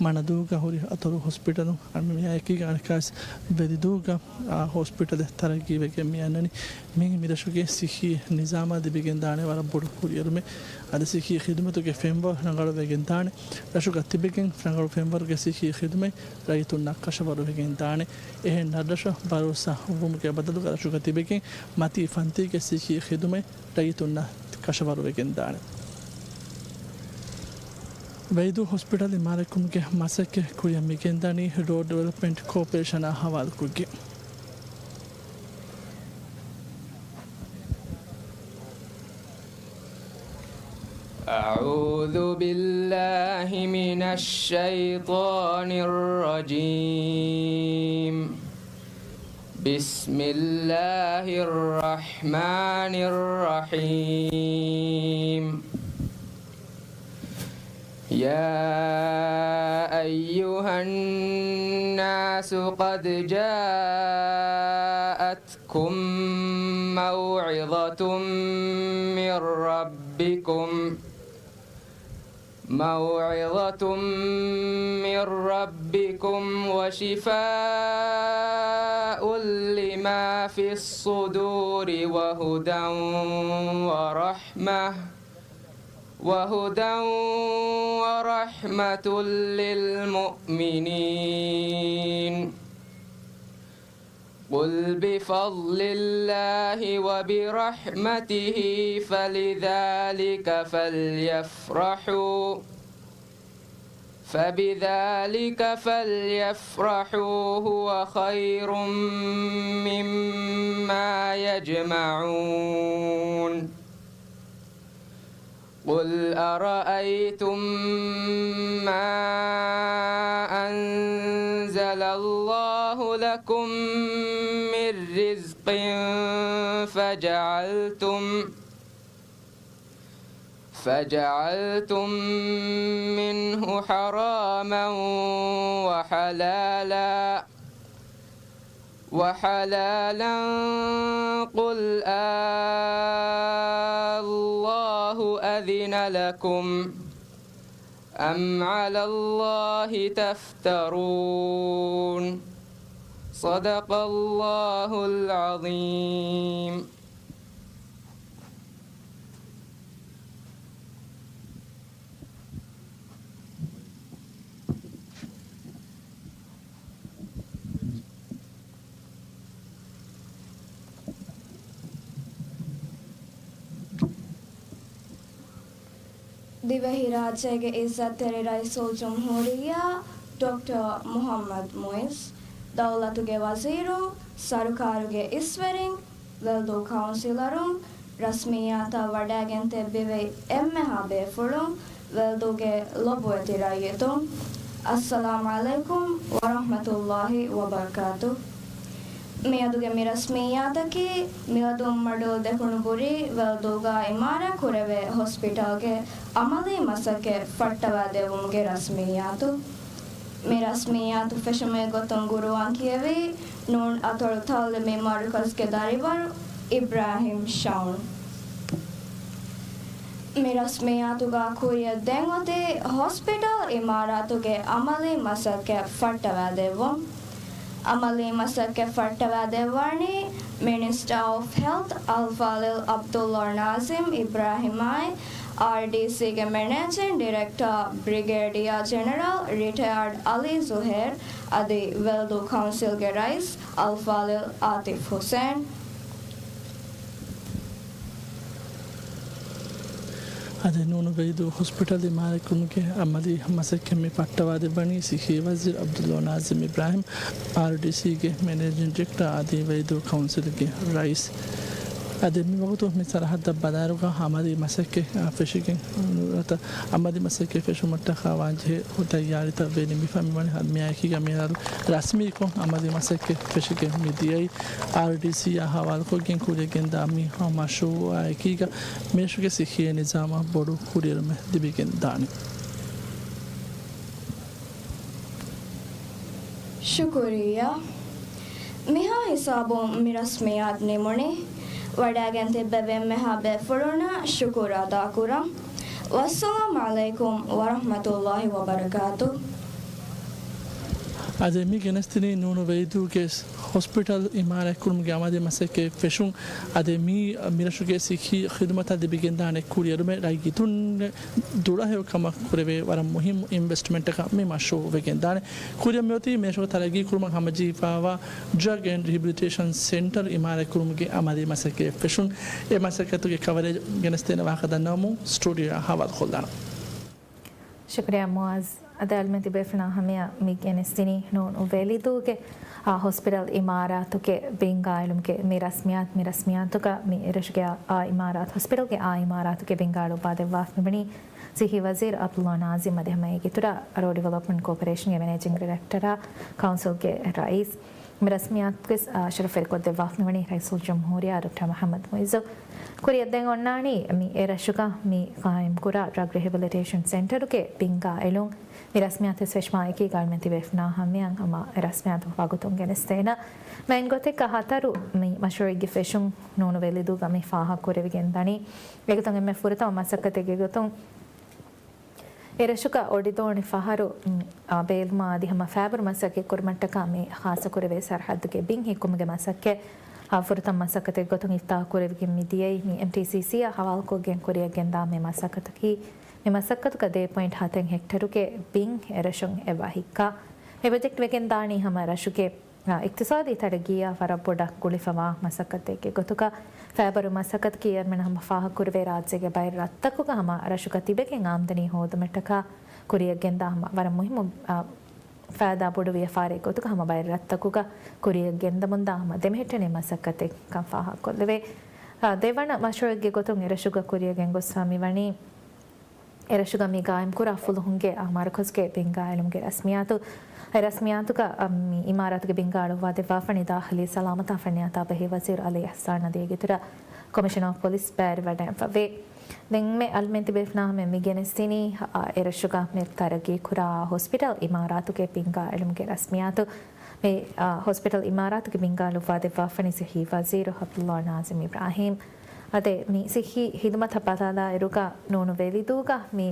މަނަދޫގަ ހުރި އަތޮޅު ހޮސްޕިޓަލުން އަންނަނީ. އެކީގަ އަނެއްކާވެސް ވެލިދޫގަ އާ ހޮސްޕިޓަލެއް ތަރައްގީވެގެން މި އަންނަނީ. މި މިރަށުގެ ސިއްހީ ނިޒާމާ ލިބިގެންދާނެ ވަރަށް ބޮޑު ކުރިއެރުމެއް. އަދި ސިއްހީ ޚިދުމަތުގެ ފެންވަރު ރަނގަޅުވެގެންދާނެ. ރަށުގަ ތިބެގެން ރަނގަޅު ފެންވަރުގެ ސިއްހީ ޚިދުމަތް ރައްޔިތުންނަށް ކަށަވަރުވެގެންދާނެ. އެހެން ރަށްރަށަށް ބަރޯސާ ހުއްވުމުގެ ބަދަލުގަ ރަށުގަ ތިބެގެން މަތީ ފަންތީގެ ސިއްހީ ޚިދުމަތް ރައްޔިތުންނަށް ކަށަވަރުވެގެންދާނެ. ވެލިދޫ ހޮސްޕިޓަލް އިމާރާތްކުރުމުގެ މަސައްކަތް ކުރިއަށް މިގެންދަނީ ރޯޑް ޑިވެލޮޕްމަންޓް ކޯޕަރޭޝަނާ ހަވާލުކޮށްގެން. أعوذ بالله من الشيطان الرجيم. بسم الله الرحمن الرحيم. يا أيها الناس قد جاءتكم موعظة من ربكم موعظة من ربكم وشفاء لما في الصدور وهدى ورحمة، وهدى ورحمة للمؤمنين. قل بفضل الله وبرحمته فلذلك فليفرحوا، فبذلك فليفرحوا هو خير مما يجمعون. قل أرأيتم ما أنزل الله لكم من رزق فجعلتم، فجعلتم منه حراما وحلالا وحلالا، قل آلله أذن لكم أم على الله تفترون؟ صدق الله العظيم. ދިވެހިރާއްޖޭގެ އިއްޒަތްތެރި ރައީސުލްޖުމްހޫރިއްޔާ ޑޮކްޓަރ މުޙައްމަދު މުޢިއްޒު، ދައުލަތުގެ ވަޒީރުން، ސަރުކާރުގެ އިސްވެރިން، ވެލްދޫ ކައުންސިލަރުން، ރަސްމިއްޔާތަށް ވަޑައިގެން ތިއްބެވި އެންމެހާ ބޭފުޅުން، ވެލްދޫގެ ލޮބުވެތި ރައްޔިތުން، އައްސަލާމް ޢަލައިކުމް ވަރަޙްމަތުﷲި ވަބަރަކާތުހު. މިއަދުގެ މި ރަސްމިއްޔާތަކީ، މިއަދު މަޑޫލް ދެކުނުބުރީ ވެލްދޫގަ އިމާރާތް ކުރެވޭ ހޮސްޕިޓަލްގެ އަމަލީ މަސައްކަތް ފައްޓަވާދެއްވުމުގެ ރަސްމިއްޔާތު. މި ރަސްމިއްޔާތު ފެށުމުގެ ގޮތުން ގުރުއާން ކިޔެވީ ނޫން އަތޮޅު ތަޢުލީމީ މަރުކަޒުގެ ދަރިވަރު އިބްރާހިމް ޝައުން. މި ރަސްމިއްޔާތުގަ ކުރިއަށް ދެން އޮތީ ހޮސްޕިޓަލް އިމާރާތުގެ އަމަލީ މަސައްކަތް ފައްޓަވާދެއްވުން. އަމަލީ މަސައްކަތް ފައްޓަވާދެއްވާނީ މިނިސްޓަރ އޮފް ހެލްތް އަލްފާޟިލް ޢަބްދުﷲ ނާޒިމް އިބްރާހިމްއާއި އާރްޑީސީގެ މެނޭޖިން ޑިރެކްޓަރ ބްރިގޭޑިއާ ޖެނެރަލް ރިޓަޔާޑް އަލީ ޒުހޭރް، އަދި ވެލްދޫ ކައުންސިލްގެ ރައީސް އަލްފާޟިލް އާތިފް ހުސެން. އަދި ނޫނު ވެލިދޫ ހޮސްޕިޓަލް އިމާރާތްކުރުމުގެ އަމަލީ މަސައްކަތް މި ފައްޓަވާދެއްވަނީ ސިއްހީ ވަޒީރު ޢަބްދުﷲ ނާޒިމް އިބްރާހިމް، އާރްޑީސީގެ މެނޭޖިން ޑިރެކްޓަރ އަދި ވެލިދޫ ކައުންސިލްގެ ރައީސް. އަދި މި ވަގުތު މި ސަރަހައްދަށް ބަލާއިރުގަ އަމަލީ މަސައްކަތް ފެށިގެން ނުވަތަ އަމަލީ މަސައްކަތް ފެށުމަށްޓަކާ ވާންޖެހޭ ތައްޔާރީތައް ވެ ނިމިފަ މިވަނީ. މިއާއެކީގަ މިހާރު ރަސްމީކޮށް އަމަލީ މަސައްކަތް ފެށިގެން މި ދިޔައީ. އާރްޑީސީއާ ހަވާލުކޮށްގެން ކުރިޔަށް ގެންދާ މި މަޝްރޫޢާ އެކީގަ މިރަށުގެ ސިއްހީ ނިޒާމަށް ބޮޑު ކުރިއެރުމެއް ލިބިގެން ދާނެ. ޝުކުރިއްޔާ. މިހާ ހިސާބުން މި ރަސްމިއްޔާތު ނިމުނީ. ވަޑައިގެން ތިއްބެވި އެންމެހާ ބޭފުޅުންނަށް ޝުކުރު އަދާކުރަން. ވައްސަލާމް ޢަލައިކުމް ވަރަޙްމަތުﷲ ވަބަރަކާތު. އަދި މި ގެނެސްދިނީ ނޫނު ވެލިދޫގެ ހޮސްޕިޓަލް އިމާރާތްކުރުމުގެ އަމަލީ މަސައްކަތް ފެށުން. އަދި މި މިރަށުގެ ސިއްހީ ޚިދުމަތަށް ލިބިގެންދާނެ ކުރިއެރުމެއް ރައްޔިތުން ދުޅަހެޔޮ ކަމަށް ކުރެވޭ ވަރަށް މުހިއްމު އިންވެސްޓްމަންޓަކަށް މި މަޝްރޫޢު ވެގެންދާނެ. ކުރިއަށް މިއޮތީ މިރަށުގެ ތަރައްގީ ކުރުމަށް ހަމަޖެހިފައިވާ ޑްރަގް އެންޑް ރިހެބިލިޓޭޝަން ސެންޓަރ އިމާރާތްކުރުމުގެ އަމަލީ މަސައްކަތް ފެށުން. އެ މަސައްކަތުގެ ކަވަރޭޖް ގެނެސްދޭނެ ވާހަކަ ދަންނަވަމުން ސްޓޫޑިއޯއަށް ހަވާލުކޮށްލާނަން. ޝުކުރިއްޔާ މުޢާޒް. އަދި އަޅުމެން ތިބޭފުޅުންނާ ހަމަޔަށް މި ގެނެސްދިނީ ނޫނު ވެލިދޫގެ، އާ، ހޮސްޕިޓަލް އިމާރާތުގެ ބިންގާ އެޅުމުގެ މި ރަސްމިއްޔާތު، މި ރަސްމިއްޔާތުގަ މި ރަށުގެ އާ އިމާރާތު، ހޮސްޕިޓަލްގެ އާ އިމާރާތުގެ ބިންގާ އަޅުއްވާދެއްވާފަ މިވަނީ ސިއްހީ ވަޒީރު ޢަބްދުﷲ ނާޒިމް އަދި ހަމަ އޭގެ އިތުރަށް ރޯޑް ޑިވެލޮޕްމަންޓް ކޯޕަރޭޝަންގެ މެނޭޖިން ޑިރެކްޓަރ، ކައުންސިލްގެ ރައީސް. މި ރަސްމިއްޔާތުގެ، އާ، ޝަރަފް އެރިކޮށްދެއްވާފަ މިވަނީ ރައީސުލްޖުމްހޫރިއްޔާ ޑޮކްޓަރ މުޙައްމަދު މުޢިއްޒު. ކުރިއަށް ދެން އޮންނާނީ މި އެ ރަށުގަ މި ޤާއިމްކުރާ ޑްރަގް ރިހެބިލިޓޭޝަން ސެންޓަރުގެ ބިންގާ އެޅުން. މި ރަސްމިއްޔާތު ވެސް ފެށުމާ އެކީގަ އަޅުމެން ތިބޭފުޅުންނާ ހަމަޔަށް ހަމަ އެ ރަސްމިއްޔާތު ވަގުތުން ގެނެސްދޭނަން. މައިން ގޮތެއްގަ ހަތަރު މި މަޝްރޫޢެއްގެ ފެށުން ނޫނު ވެލިދޫގަ މި ފާހަގަކުރެވިގެން ދަނީ. އޭގެތުން އެންމެ ފުރަތަމަ މަސައްކަތެއްގެ ގޮތުން އެ ރަށުގަ އޮޑިދޯނި ފަހަރު، އާ، ބޭލުމާ އަދި ހަމަ ފައިބަރު މަސައްކަތް ކުރުމަށްޓަކާ މި ޚާއްޞަކުރެވޭ ސަރަހައްދުގެ ބިން ހިއްކުމުގެ މަސައްކަތް، އާ، ފުރަތަމަ މަސައްކަތެއް ގޮތުން އިފްތާޙު ކުރެވިގެން މި ދިޔައީ. މި އެމްޓީސީސީއާ ހަވާލުކޮށްގެން ކުރިއަށް ގެންދާ މި މަސައްކަތަކީ، މި މަސައްކަތުގަ ދޭ ޕޮއިންޓް ހަތެއް ހެކްޓަރުގެ ބިން އެ ރަށުން އެބަ ހިއްކާ. މި ޕްރޮޖެކްޓް ވެގެން ދާނީ ހަމަ ރަށުގެ އިޤްތިޞާދީ ތަރައްގީއާ ވަރަށް ބޮޑަށް ގުޅިފަވާ މަސައްކަތެއްގެ ގޮތުގަ، ފައިބަރު މަސައްކަތަކީ އަޅުމެން ހަމަ ފާހަގަކުރެވޭ ރާއްޖޭގެ ބައެއް ރަށްތަކުގަ ހަމަ ރަށުގަ ތިބެގެން އާމްދަނީ ހޯދުމަށްޓަކާ ކުރިއަށްގެންދާ ހަމަ ވަރަށް މުހިއްމު، އާ، ފައިދާ ބޮޑު ވިޔަފާރިއެއް ގޮތުގަ ހަމަ ބައެއް ރަށްތަކުގަ ކުރިއަށްގެންދަމުންދާ ހަމަ ދެމެހެއްޓެނި މަސައްކަތެއް ކަން ފާހަގަކޮށްލެވޭ. އާ، ދެވަނަ މަޝްރޫޢެއްގެ ގޮތުން އެރަށުގަ ކުރިއަށްގެންގޮސްފަ މިވަނީ، އެރަށުގަ މި ގާއިމްކުރާ ފުލުހުންގެ އާ މަރުކަޒުގެ ބިންގާ އެޅުމުގެ ރަސްމިއްޔާތު. އެ ރަސްމިއްޔާތުގަ، އަ، މި އިމާރާތުގެ ބިންގާ އަޅުއްވާދެއްވާފަނީ ދާޚިލީ ސަލާމަތާ ފަންނިޔާތާ ބެހޭ ވަޒީރު ޢަލީ އިޙްސާން އަދި އޭގެއިތުރަށް ކޮމިޝަނަރ އޮފް ޕޮލިސް ބައިވެވަޑައިގެންފަވޭ. ދެންމެ އަޅުމެން ތިބޭފުޅުންނާ ހަމަ މި ގެނެސްދިނީ، އަ، އެރަށުގަ މި ތަރައްގީކުރާ ހޮސްޕިޓަލް އިމާރާތުގެ ބިންގާ އެޅުމުގެ ރަސްމިއްޔާތު. މި، އަ، ހޮސްޕިޓަލް އިމާރާތުގެ ބިންގާ އަޅުއްވާދެއްވާފަނީ ސިއްހީ ވަޒީރު ޢަބްދުﷲ ނާޒިމް އިބްރާހީމް. އަދި މި ސިއްހީ ހިދުމަތަށް ބަލާލާއިރުގަ ނޫނު ވެލިދޫގަ މި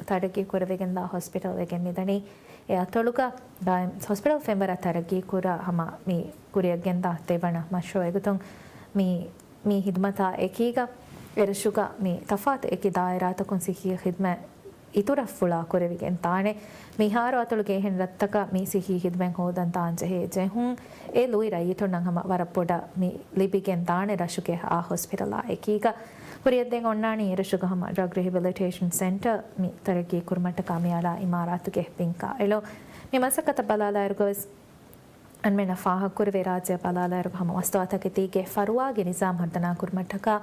ތަރައްގީ ކުރެވިގެންދާ ހޮސްޕިޓަލް ވެގެން މިދަނީ. އެ އަތޮޅުގަ ގާއިމް ހޮސްޕިޓަލް ފެންވަރާ ތަރައްގީ ކުރާ ހަމަ މި ކުރިއަށްގެންދާ ދެވަނަ މަޝްރޫޢެއް ގޮތުން މި، މި ހިދުމަތާ އެކީގަ އެރަށުގަ މި ތަފާތު އެކި ދާއިރާތަކުން ސިއްހީ ހިދުމަތް އިތުރަށް ފުޅާ ކުރެވިގެން ދާނެ. މިހާރު އަތޮޅުގެ އެހެން ރަށްތަކަށް މި ސިއްހީ ހިދުމަތް ހޯދަން ދާން ޖެހޭ ޖެހުން އެ ލުއި ރައްޔިތުންނަށް ހަމަ ވަރަށް ބޮޑަށް މި ލިބިގެން ދާނެ ރަށުގެ އާ ހޮސްޕިޓަލާ އެކީގަ. ކުރިއަށްދޭން އޮންނާނީ އެރަށުގަ ހަމަ ޑްރަގް ރިހެބިލިޓޭޝަން ސެންޓަރ މި ތަރައްގީ ކުރުމަށްޓަކާ މި އަޅާ އިމާރާތުގެ ބިންގާ އެޅުން. މި މަސައްކަތަށް ބަލާލާއިރުގަވެސް އަންމެނަށް ފާހަގަކުރެވޭ ރާއްޖެ ބަލާލާއިރު ހަމަ މަސްތުވާތަކެތީގެ ފަރުވާގެ ނިޒާމް ހަރުދަނާ ކުރުމަށްޓަކާ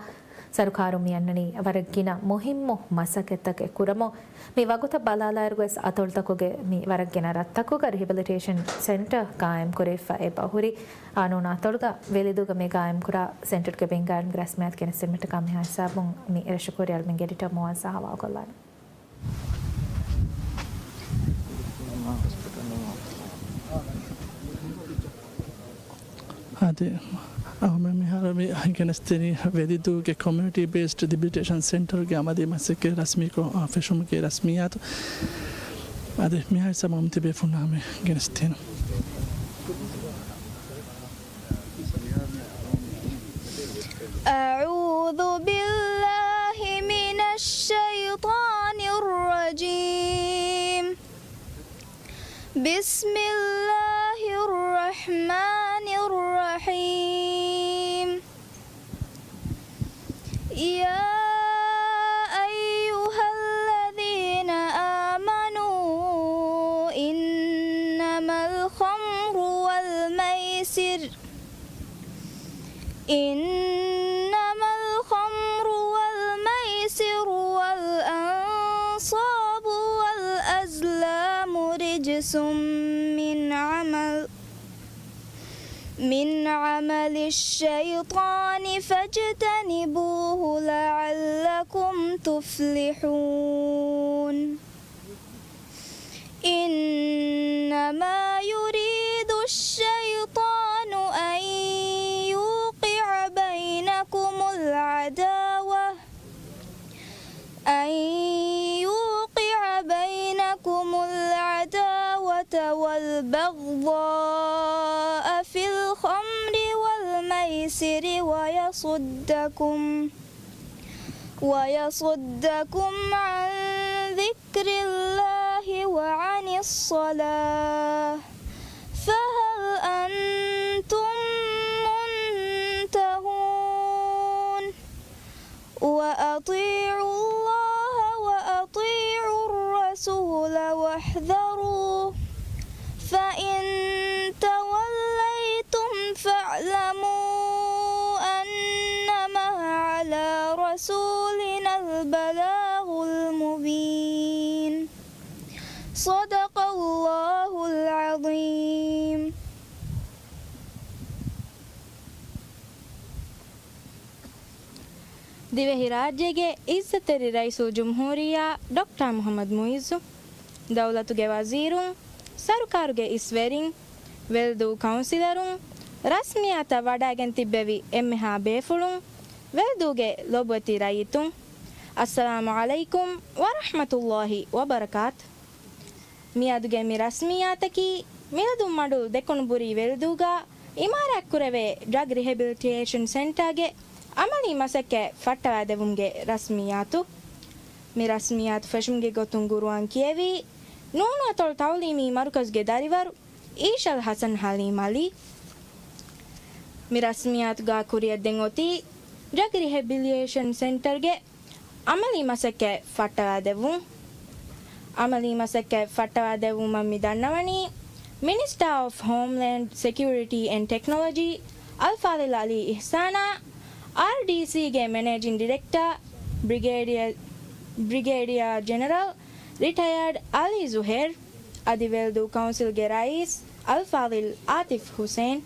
ސަރުކާރުން މި އަންނަނީ ވަރަށް ގިނަ މުހިއްމު މަސައްކަތްތަކެއް ކުރަމުން. މި ވަގުތަށް ބަލާލާއިރުގަވެސް އަތޮޅުތަކުގެ މި ވަރަށް ގިނަ ރަށްތަކުގަ ރިހެބިލިޓޭޝަން ސެންޓަރ ގާއިމް ކުރެވިފަ އެބަހުރި. އާ، ނޫނު އަތޮޅުގަ ވެލިދޫގަ މި ގާއިމްކުރާ ސެންޓަރުގެ ބިންގާއިން ރަސްމިއްޔާތު ގެނެސްދިނުމަށްޓަކާ މިހާ ހިސާބުން މި އެރަށު ކުރިއަށް އަޅުމެންގެ އެޑިޓަރ މުއައްޒާ ހަވާލުކޮށްލާނެ. އަދި އަހަރުމެން މިހާރު މި ގެނެސްދެނީ ވެލިދޫގެ ކޮމިއުނިޓީ ބޭސްޑް ރިހެބިލިޓޭޝަން ސެންޓަރގެ އަމަލީ މަސައްކަތް ރަސްމީކޮށް، އާ، ފެށުމުގެ ރަސްމިއްޔާތު. އަދި މިހާ ހިސާބުން ތިބޭފުޅުންނާ ހަމަ ގެނެސްދޭނަން. أعوذ بالله من الشيطان الرجيم. بسم الله الرحمن الرحيم. يا أيها الذين آمنوا إنما الخمر والميسر إنما الخمر والميسر والأنصاب والأزلام رجس من عمل من عمل الشيطان فاجتنبوه لعلكم تفلحون. إنما يريد الشيطان أن يوقع بينكم العداوة أن يوقع بينكم العداوة والبغضاء في الخمر والميسر ويصدكم ويصدكم عن ذكر الله وعن الصلاة فهل أنتم منتهون. وأطيعوا الله وأطيعوا الرسول واحذروا فإن توليتم فاعلموا أنما على رسولنا البلاغ المبين. صدق الله العظيم. ދިވެހިރާއްޖޭގެ އިއްޒަތްތެރި ރައީސުލްޖުމްހޫރިއްޔާ ޑޮކްޓަރ މުޙައްމަދު މުޢިއްޒު، ދައުލަތުގެ ވަޒީރުން، ސަރުކާރުގެ އިސްވެރިން، ވެލްދޫ ކައުންސިލަރުން، ރަސްމިއްޔާތަށް ވަޑައިގެން ތިއްބެވި އެންމެހާ ބޭފުޅުން، ވެލްދޫގެ ލޮބުވެތި ރައްޔިތުން، އައްސަލާމު ޢަލައިކުމް ވަރަޙްމަތުﷲި ވަބަރަކާތު. މިއަދުގެ މި ރަސްމިއްޔާތަކީ، މިލަދުންމަޑު ދެކުނުބުރީ ވެލްދޫގަ އިމާރާތްކުރެވޭ ޑްރަގް ރިހެބިލިޓޭޝަން ސެންޓާގެ އަމަލީ މަސައްކަތް ފައްޓަވާދެއްވުމުގެ ރަސްމިއްޔާތު. މި ރަސްމިއްޔާތު ފެށުމުގެ ގޮތުން ގުރުއާން ކިޔެވީ، ނޫނުއަތޮޅު ތަޢުލީމީ މަރުކަޒުގެ ދަރިވަރު އީޝަލް ޙަސަން ޙަލީމް ޢަލީ. މި ރަސްމިއްޔާތުގަ ކުރިއަށް ދެން އޮތީ، ޑްރަގް ރިހެބިލިޓޭޝަން ސެންޓަރގެ އަމަލީ މަސައްކަތް ފައްޓަވާދެއްވުން. އަމަލީ މަސައްކަތް ފައްޓަވާދެއްވުމަށް މި ދަންނަވަނީ، މިނިސްޓާ އޮފް ހޯމްލޭންޑް ސެކިއުރިޓީ އެންޑް ޓެކްނޮލޮޖީ އަލްފާޟިލް ޢަލީ އިޙްސާނާ، އާރްޑީސީގެ މެނޭޖިން ޑިރެކްޓާ ބްރިގޭޑިއަރ، ބްރިގޭޑިއަރ ޖެނެރަލް ރިޓަޔާޑް ޢަލީ ޒުހޭރް، އަދި ވެލްދޫ ކައުންސިލްގެ ރައީސް އަލްފާޟިލް އާތިފް ޙުސައިން.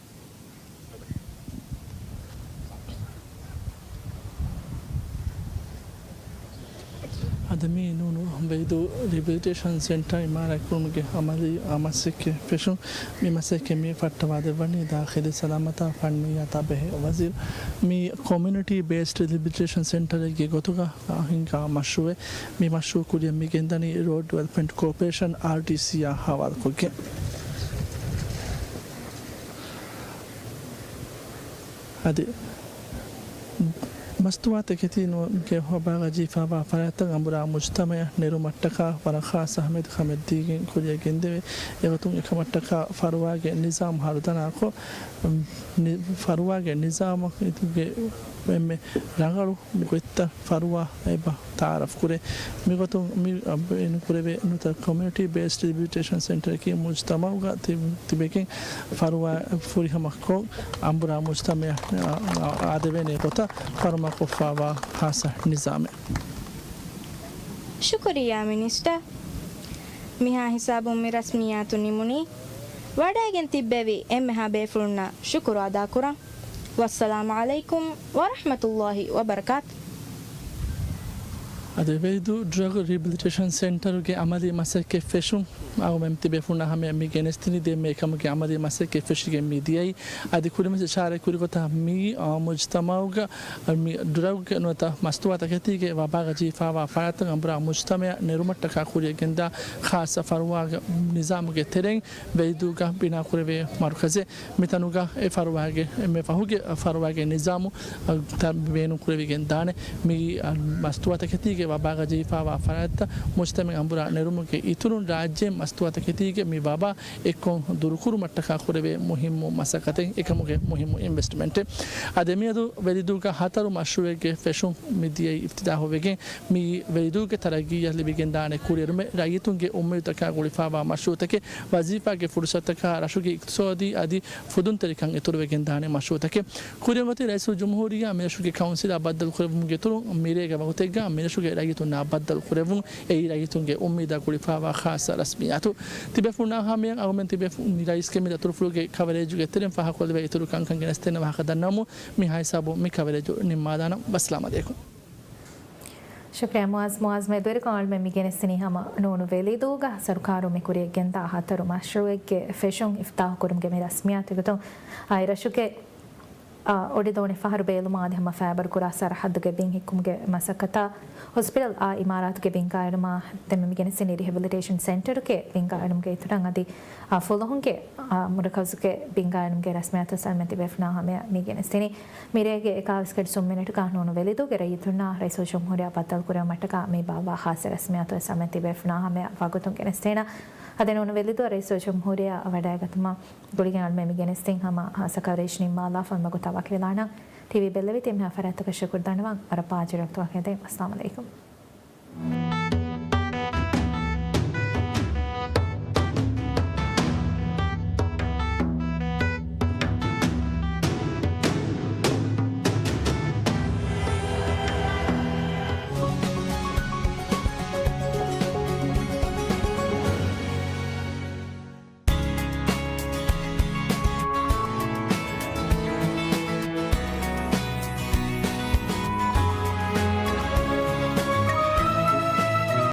އަދި މި ނޫނު ވެލްދޫ ރިހެބިލިޓޭޝަން ސެންޓަރ އިމާރާތްކުރުމުގެ އަމަލީ މަސައްކަތް ފެށުން. މި މަސައްކަތް މި ފައްޓަވާދެއްވަނީ ދާޚިލީ ސަލާމަތާ ފަންނިއްޔާތާ ބެހޭ ވަޒީރު. މި ކޮމިއުނިޓީ ބޭސްޑް ރިހެބިލިޓޭޝަން ސެންޓަރެއްގެ ގޮތުގަ ހިނގާ މަޝްރޫއެއް. މި މަޝްރޫއު ކުރިއަށް މި ގެންދަނީ ރޯޑް ޑިވެލޮޕްމަންޓް ކޯޕަރޭޝަން، އާރްޑީސީއާ ހަވާލުކޮށްގެން. އަދި މަސްތުވާތަކެތީގެ ވަބާގަ ޖެހިފައިވާ ފަރާތްތައް އަނބުރާ މުޖްތަމަޢަށް ނެރުމަށްޓަކާ ވަރަށް ޚާއްޞަ އަހައްމިއްޔަތު ކަމެއް ދީގެން ކުރިއަށް ގެންދެވޭ. އެގޮތުން އެކަމަށްޓަކާ ފަރުވާގެ ނިޒާމު ހަރުދަނާކޮށް، ނި-، ފަރުވާގެ ނިޒާމުގެ އެންމެ ރަނގަޅު ގޮތްތައް ފަރުވާ އެބަ ތަޢާރަފް ކުރޭ. މިގޮތުން މި ބޭނުން ކުރެވޭ ނުވަތަ ކޮމިއުނިޓީ ބޭސްޑް ރިހެބިލިޓޭޝަން ސެންޓަރަކީ މުޖްތަމަޢުގަ ތި-، ތިބެގެން ފަރުވާ ފުރިހަމަކޮށް، އަނބުރާ މުޖްތަމަޢަށް އާދެވޭނެ ގޮތަށް ފަރުމާކޮށްފައިވާ ޚާއްޞަ ނިޒާމެއް. ޝުކުރިއްޔާ މިނިސްޓަރ. މިހާ ހިސާބުން މި ރަސްމިއްޔާތު ނިމުނީ. ވަޑައިގެން ތިއްބެވި އެންމެހާ ބޭފުޅުންނަށް ޝުކުރު އަދާކުރަން. ވައްސަލާމު ޢަލައިކުމް ވަރަޙްމަތުﷲި ވަބަރަކާތު. އަދި ވެލްދޫ ޑްރަގް ރިހެބިލިޓޭޝަން ސެންޓަރުގެ އަމަލީ މަސައްކަތް ފެށުން އަޅުގަނޑުމެން ތިބޭފުޅުންނާ ހަމަޔަށް މި ގެނެސްދިނީ ދެންމެ އެކަމުގެ އަމަލީ މަސައްކަތް ފެށިގެން މި ދިޔައީ. އަދި ކުރިންވެސް އިޝާރާތް ކުރި ގޮތަށް މި، އާ، މުޖްތަމަޢުގަ މި ޑްރަގްގެ ނުވަތަ މަސްތުވާތަކެތީގެ ވަބާގަ ޖެހިފައިވާ ފަރާތްތައް އަނބުރާ މުޖްތަމަޢަށް ނެރުމަށްޓަކާ ކުރިއަށް ގެންދާ ޚާއްޞަ ފަރުވާގެ ނިޒާމުގެ ތެރެއިން ވެލްދޫގަ ބިނާކުރެވޭ މަރުކަޒެއް. މިތަނުގަ އެ ފަރުވާގެ، އެންމެ ފަހުގެ ފަރުވާގެ ނިޒާމު، އަ، ތަ-، ބޭނުންކުރެވިގެން ދާނެ. މި، އަ، މަސްތުވާތަކެތީގެ ވަބާގަ ޖެހިފާވާ ފަރާތްތައް މުޖްތަމައަށް އަނބުރާ ނެރުމުގެ އިތުރުން ރާއްޖޭން މަސްތުވާތަކެތީގެ މި ވަބާ އެއްކޮށް ދުރުކުރުމަށްޓަކާ ކުރެވޭ މުހިއްމު މަސައްކަތެއް އެކަމުގެ މުހިއްމު އިންވެސްޓްމަންޓެއް. އަދި މިއަދު ވެލިދޫގަ ހަތަރު މަޝްރޫއެއްގެ ފެށުން މިދިޔައީ އިފްތިތާހުވެގެން، މިއީ ވެލިދޫގެ ތަރައްގީއަށް ލިބިގެންދާނެ ކުރިއެރުމެއް. ރައްޔިތުންގެ އުއްމީދުތަކާ ގުޅިފާވާ މަޝްރޫއުތަކެއް، ވަޒީފާގެ ފުރުސަތަކާ، ރަށުގެ އިޤްތިޞާދީ އަދި ފުދުންތެރިކަން އިތުރުވެގެންދާނެ މަޝްރޫއުތަކެއް. ކުރިއަށް އޮތީ ރައީސުލްޖުމްހޫރިއްޔާ މިރަށުގެ ކައުންސިލާ ބައްދަލުކުރެއްވުމުގެ އިތުރުން، މިރޭގެ ވަގުތެއްގަ މިރަށުގެ ރައްޔިތުންނާ ބައްދަލުކުރެއްވުން އެއީ ރައްޔިތުންގެ އުއްމީދާ ގުޅިފާވާ ޚާއްޞަ ރަސްމިއްޔާތު. ތިބޭފުޅުންނާ ހަމަޔަށް އަޅުގަނޑުމެން ތިބޭފުޅުން ރައީސްގެ މި ދަތުރުފުޅުގެ ކަވަރޭޖުގެ ތެރެއިން ފާހަގަކޮށްލެވޭ އިތުރު ކަންކަން ގެނެސްދޭނަ ވާހަކަ ދަންނަވަމުން މިހާ ހިސާބުން މި ކަވަރޭޖު ނިންމާލާނަން. ވައްސަލާމް ޢަލައިކުމް. ޝުކްރިޔާ މުއާޒް. މުއާޒް މެދުވެރިކޮށް އަޅުމެން މި ގެނެސްދިނީ ހަމަ ނޫނު ވެލިދޫގަ ސަރުކާރުން މި ކުރިއަށްގެންދާ ހަތަރު މަޝްރޫއެއްގެ ފެށުން އިފްތިތާޙު ކުރުމުގެ މި ރަސްމިއްޔާތުގެ ގޮތުން. އާ، އެ ރަށުގެ، އާ، އޮޑިދޯނި ފަހަރު ބޭލުމާ އަދި ހަމަ ފައިބަރު ކުރާ ސަރަހައްދުގެ ބިން ހިއްކުމުގެ މަސައްކަތާ، ހޮސްޕިޓަލް އާ އިމާރާތުގެ ބިން ގާއިމާ ދެންމެ މި ގެނެސްދިނީ ރިހެބިލިޓޭޝަން ސެންޓަރުގެ ބިން ގާއިމުގެ އިތުރަށް އަދި، އާ، ފުލުހުންގެ، އާ، މަރުކަޒުގެ ބިން ގާއިމުގެ ރަސްމިއްޔާތު އަޅުމެން ތިބޭފުޅުންނާ ހަމަޔަށް މި ގެނެސްދިނީ. މިރޭގެ އެކާވީސް ގަޑި ސުން މިނެޓުގަ ނޫނު ވެލިދޫގެ ރައްޔިތުންނާ ރައީސުލްޖުމްހޫރިއްޔާ ބައްދަލުކުރެވުމަށްޓަކާ މި ބާއްވާ ޚާއްޞަ ރަސްމިއްޔާތު ވެސް އަޅުމެން ތިބޭފުޅުންނާ ހަމަޔަށް ވަގުތުން ގެނެސްދޭނަން. އަދި ނޫނު ވެލިދޫއަށް ރައީސުލްޖުމްހޫރިއްޔާ ވަޑައިގަތުމަށް ގުޅިގެން އަޅުމެން މި ގެނެސްދިން ހަމަ ހާއްސަ ކަވަރޭޖް ނިންމާލާފަ ވަގުތާ ވަކިވެލާނަން. ޓީވީ ބެއްލެވި ތިމާ ފަރާތްތަކަށް ޝުކުރު ދަންނަވަން. ވަރަށް ބާއްޖަވެރި ވަގުތު ވަކިވެދޭން. އައްސަލާމް ޢަލައިކުމް.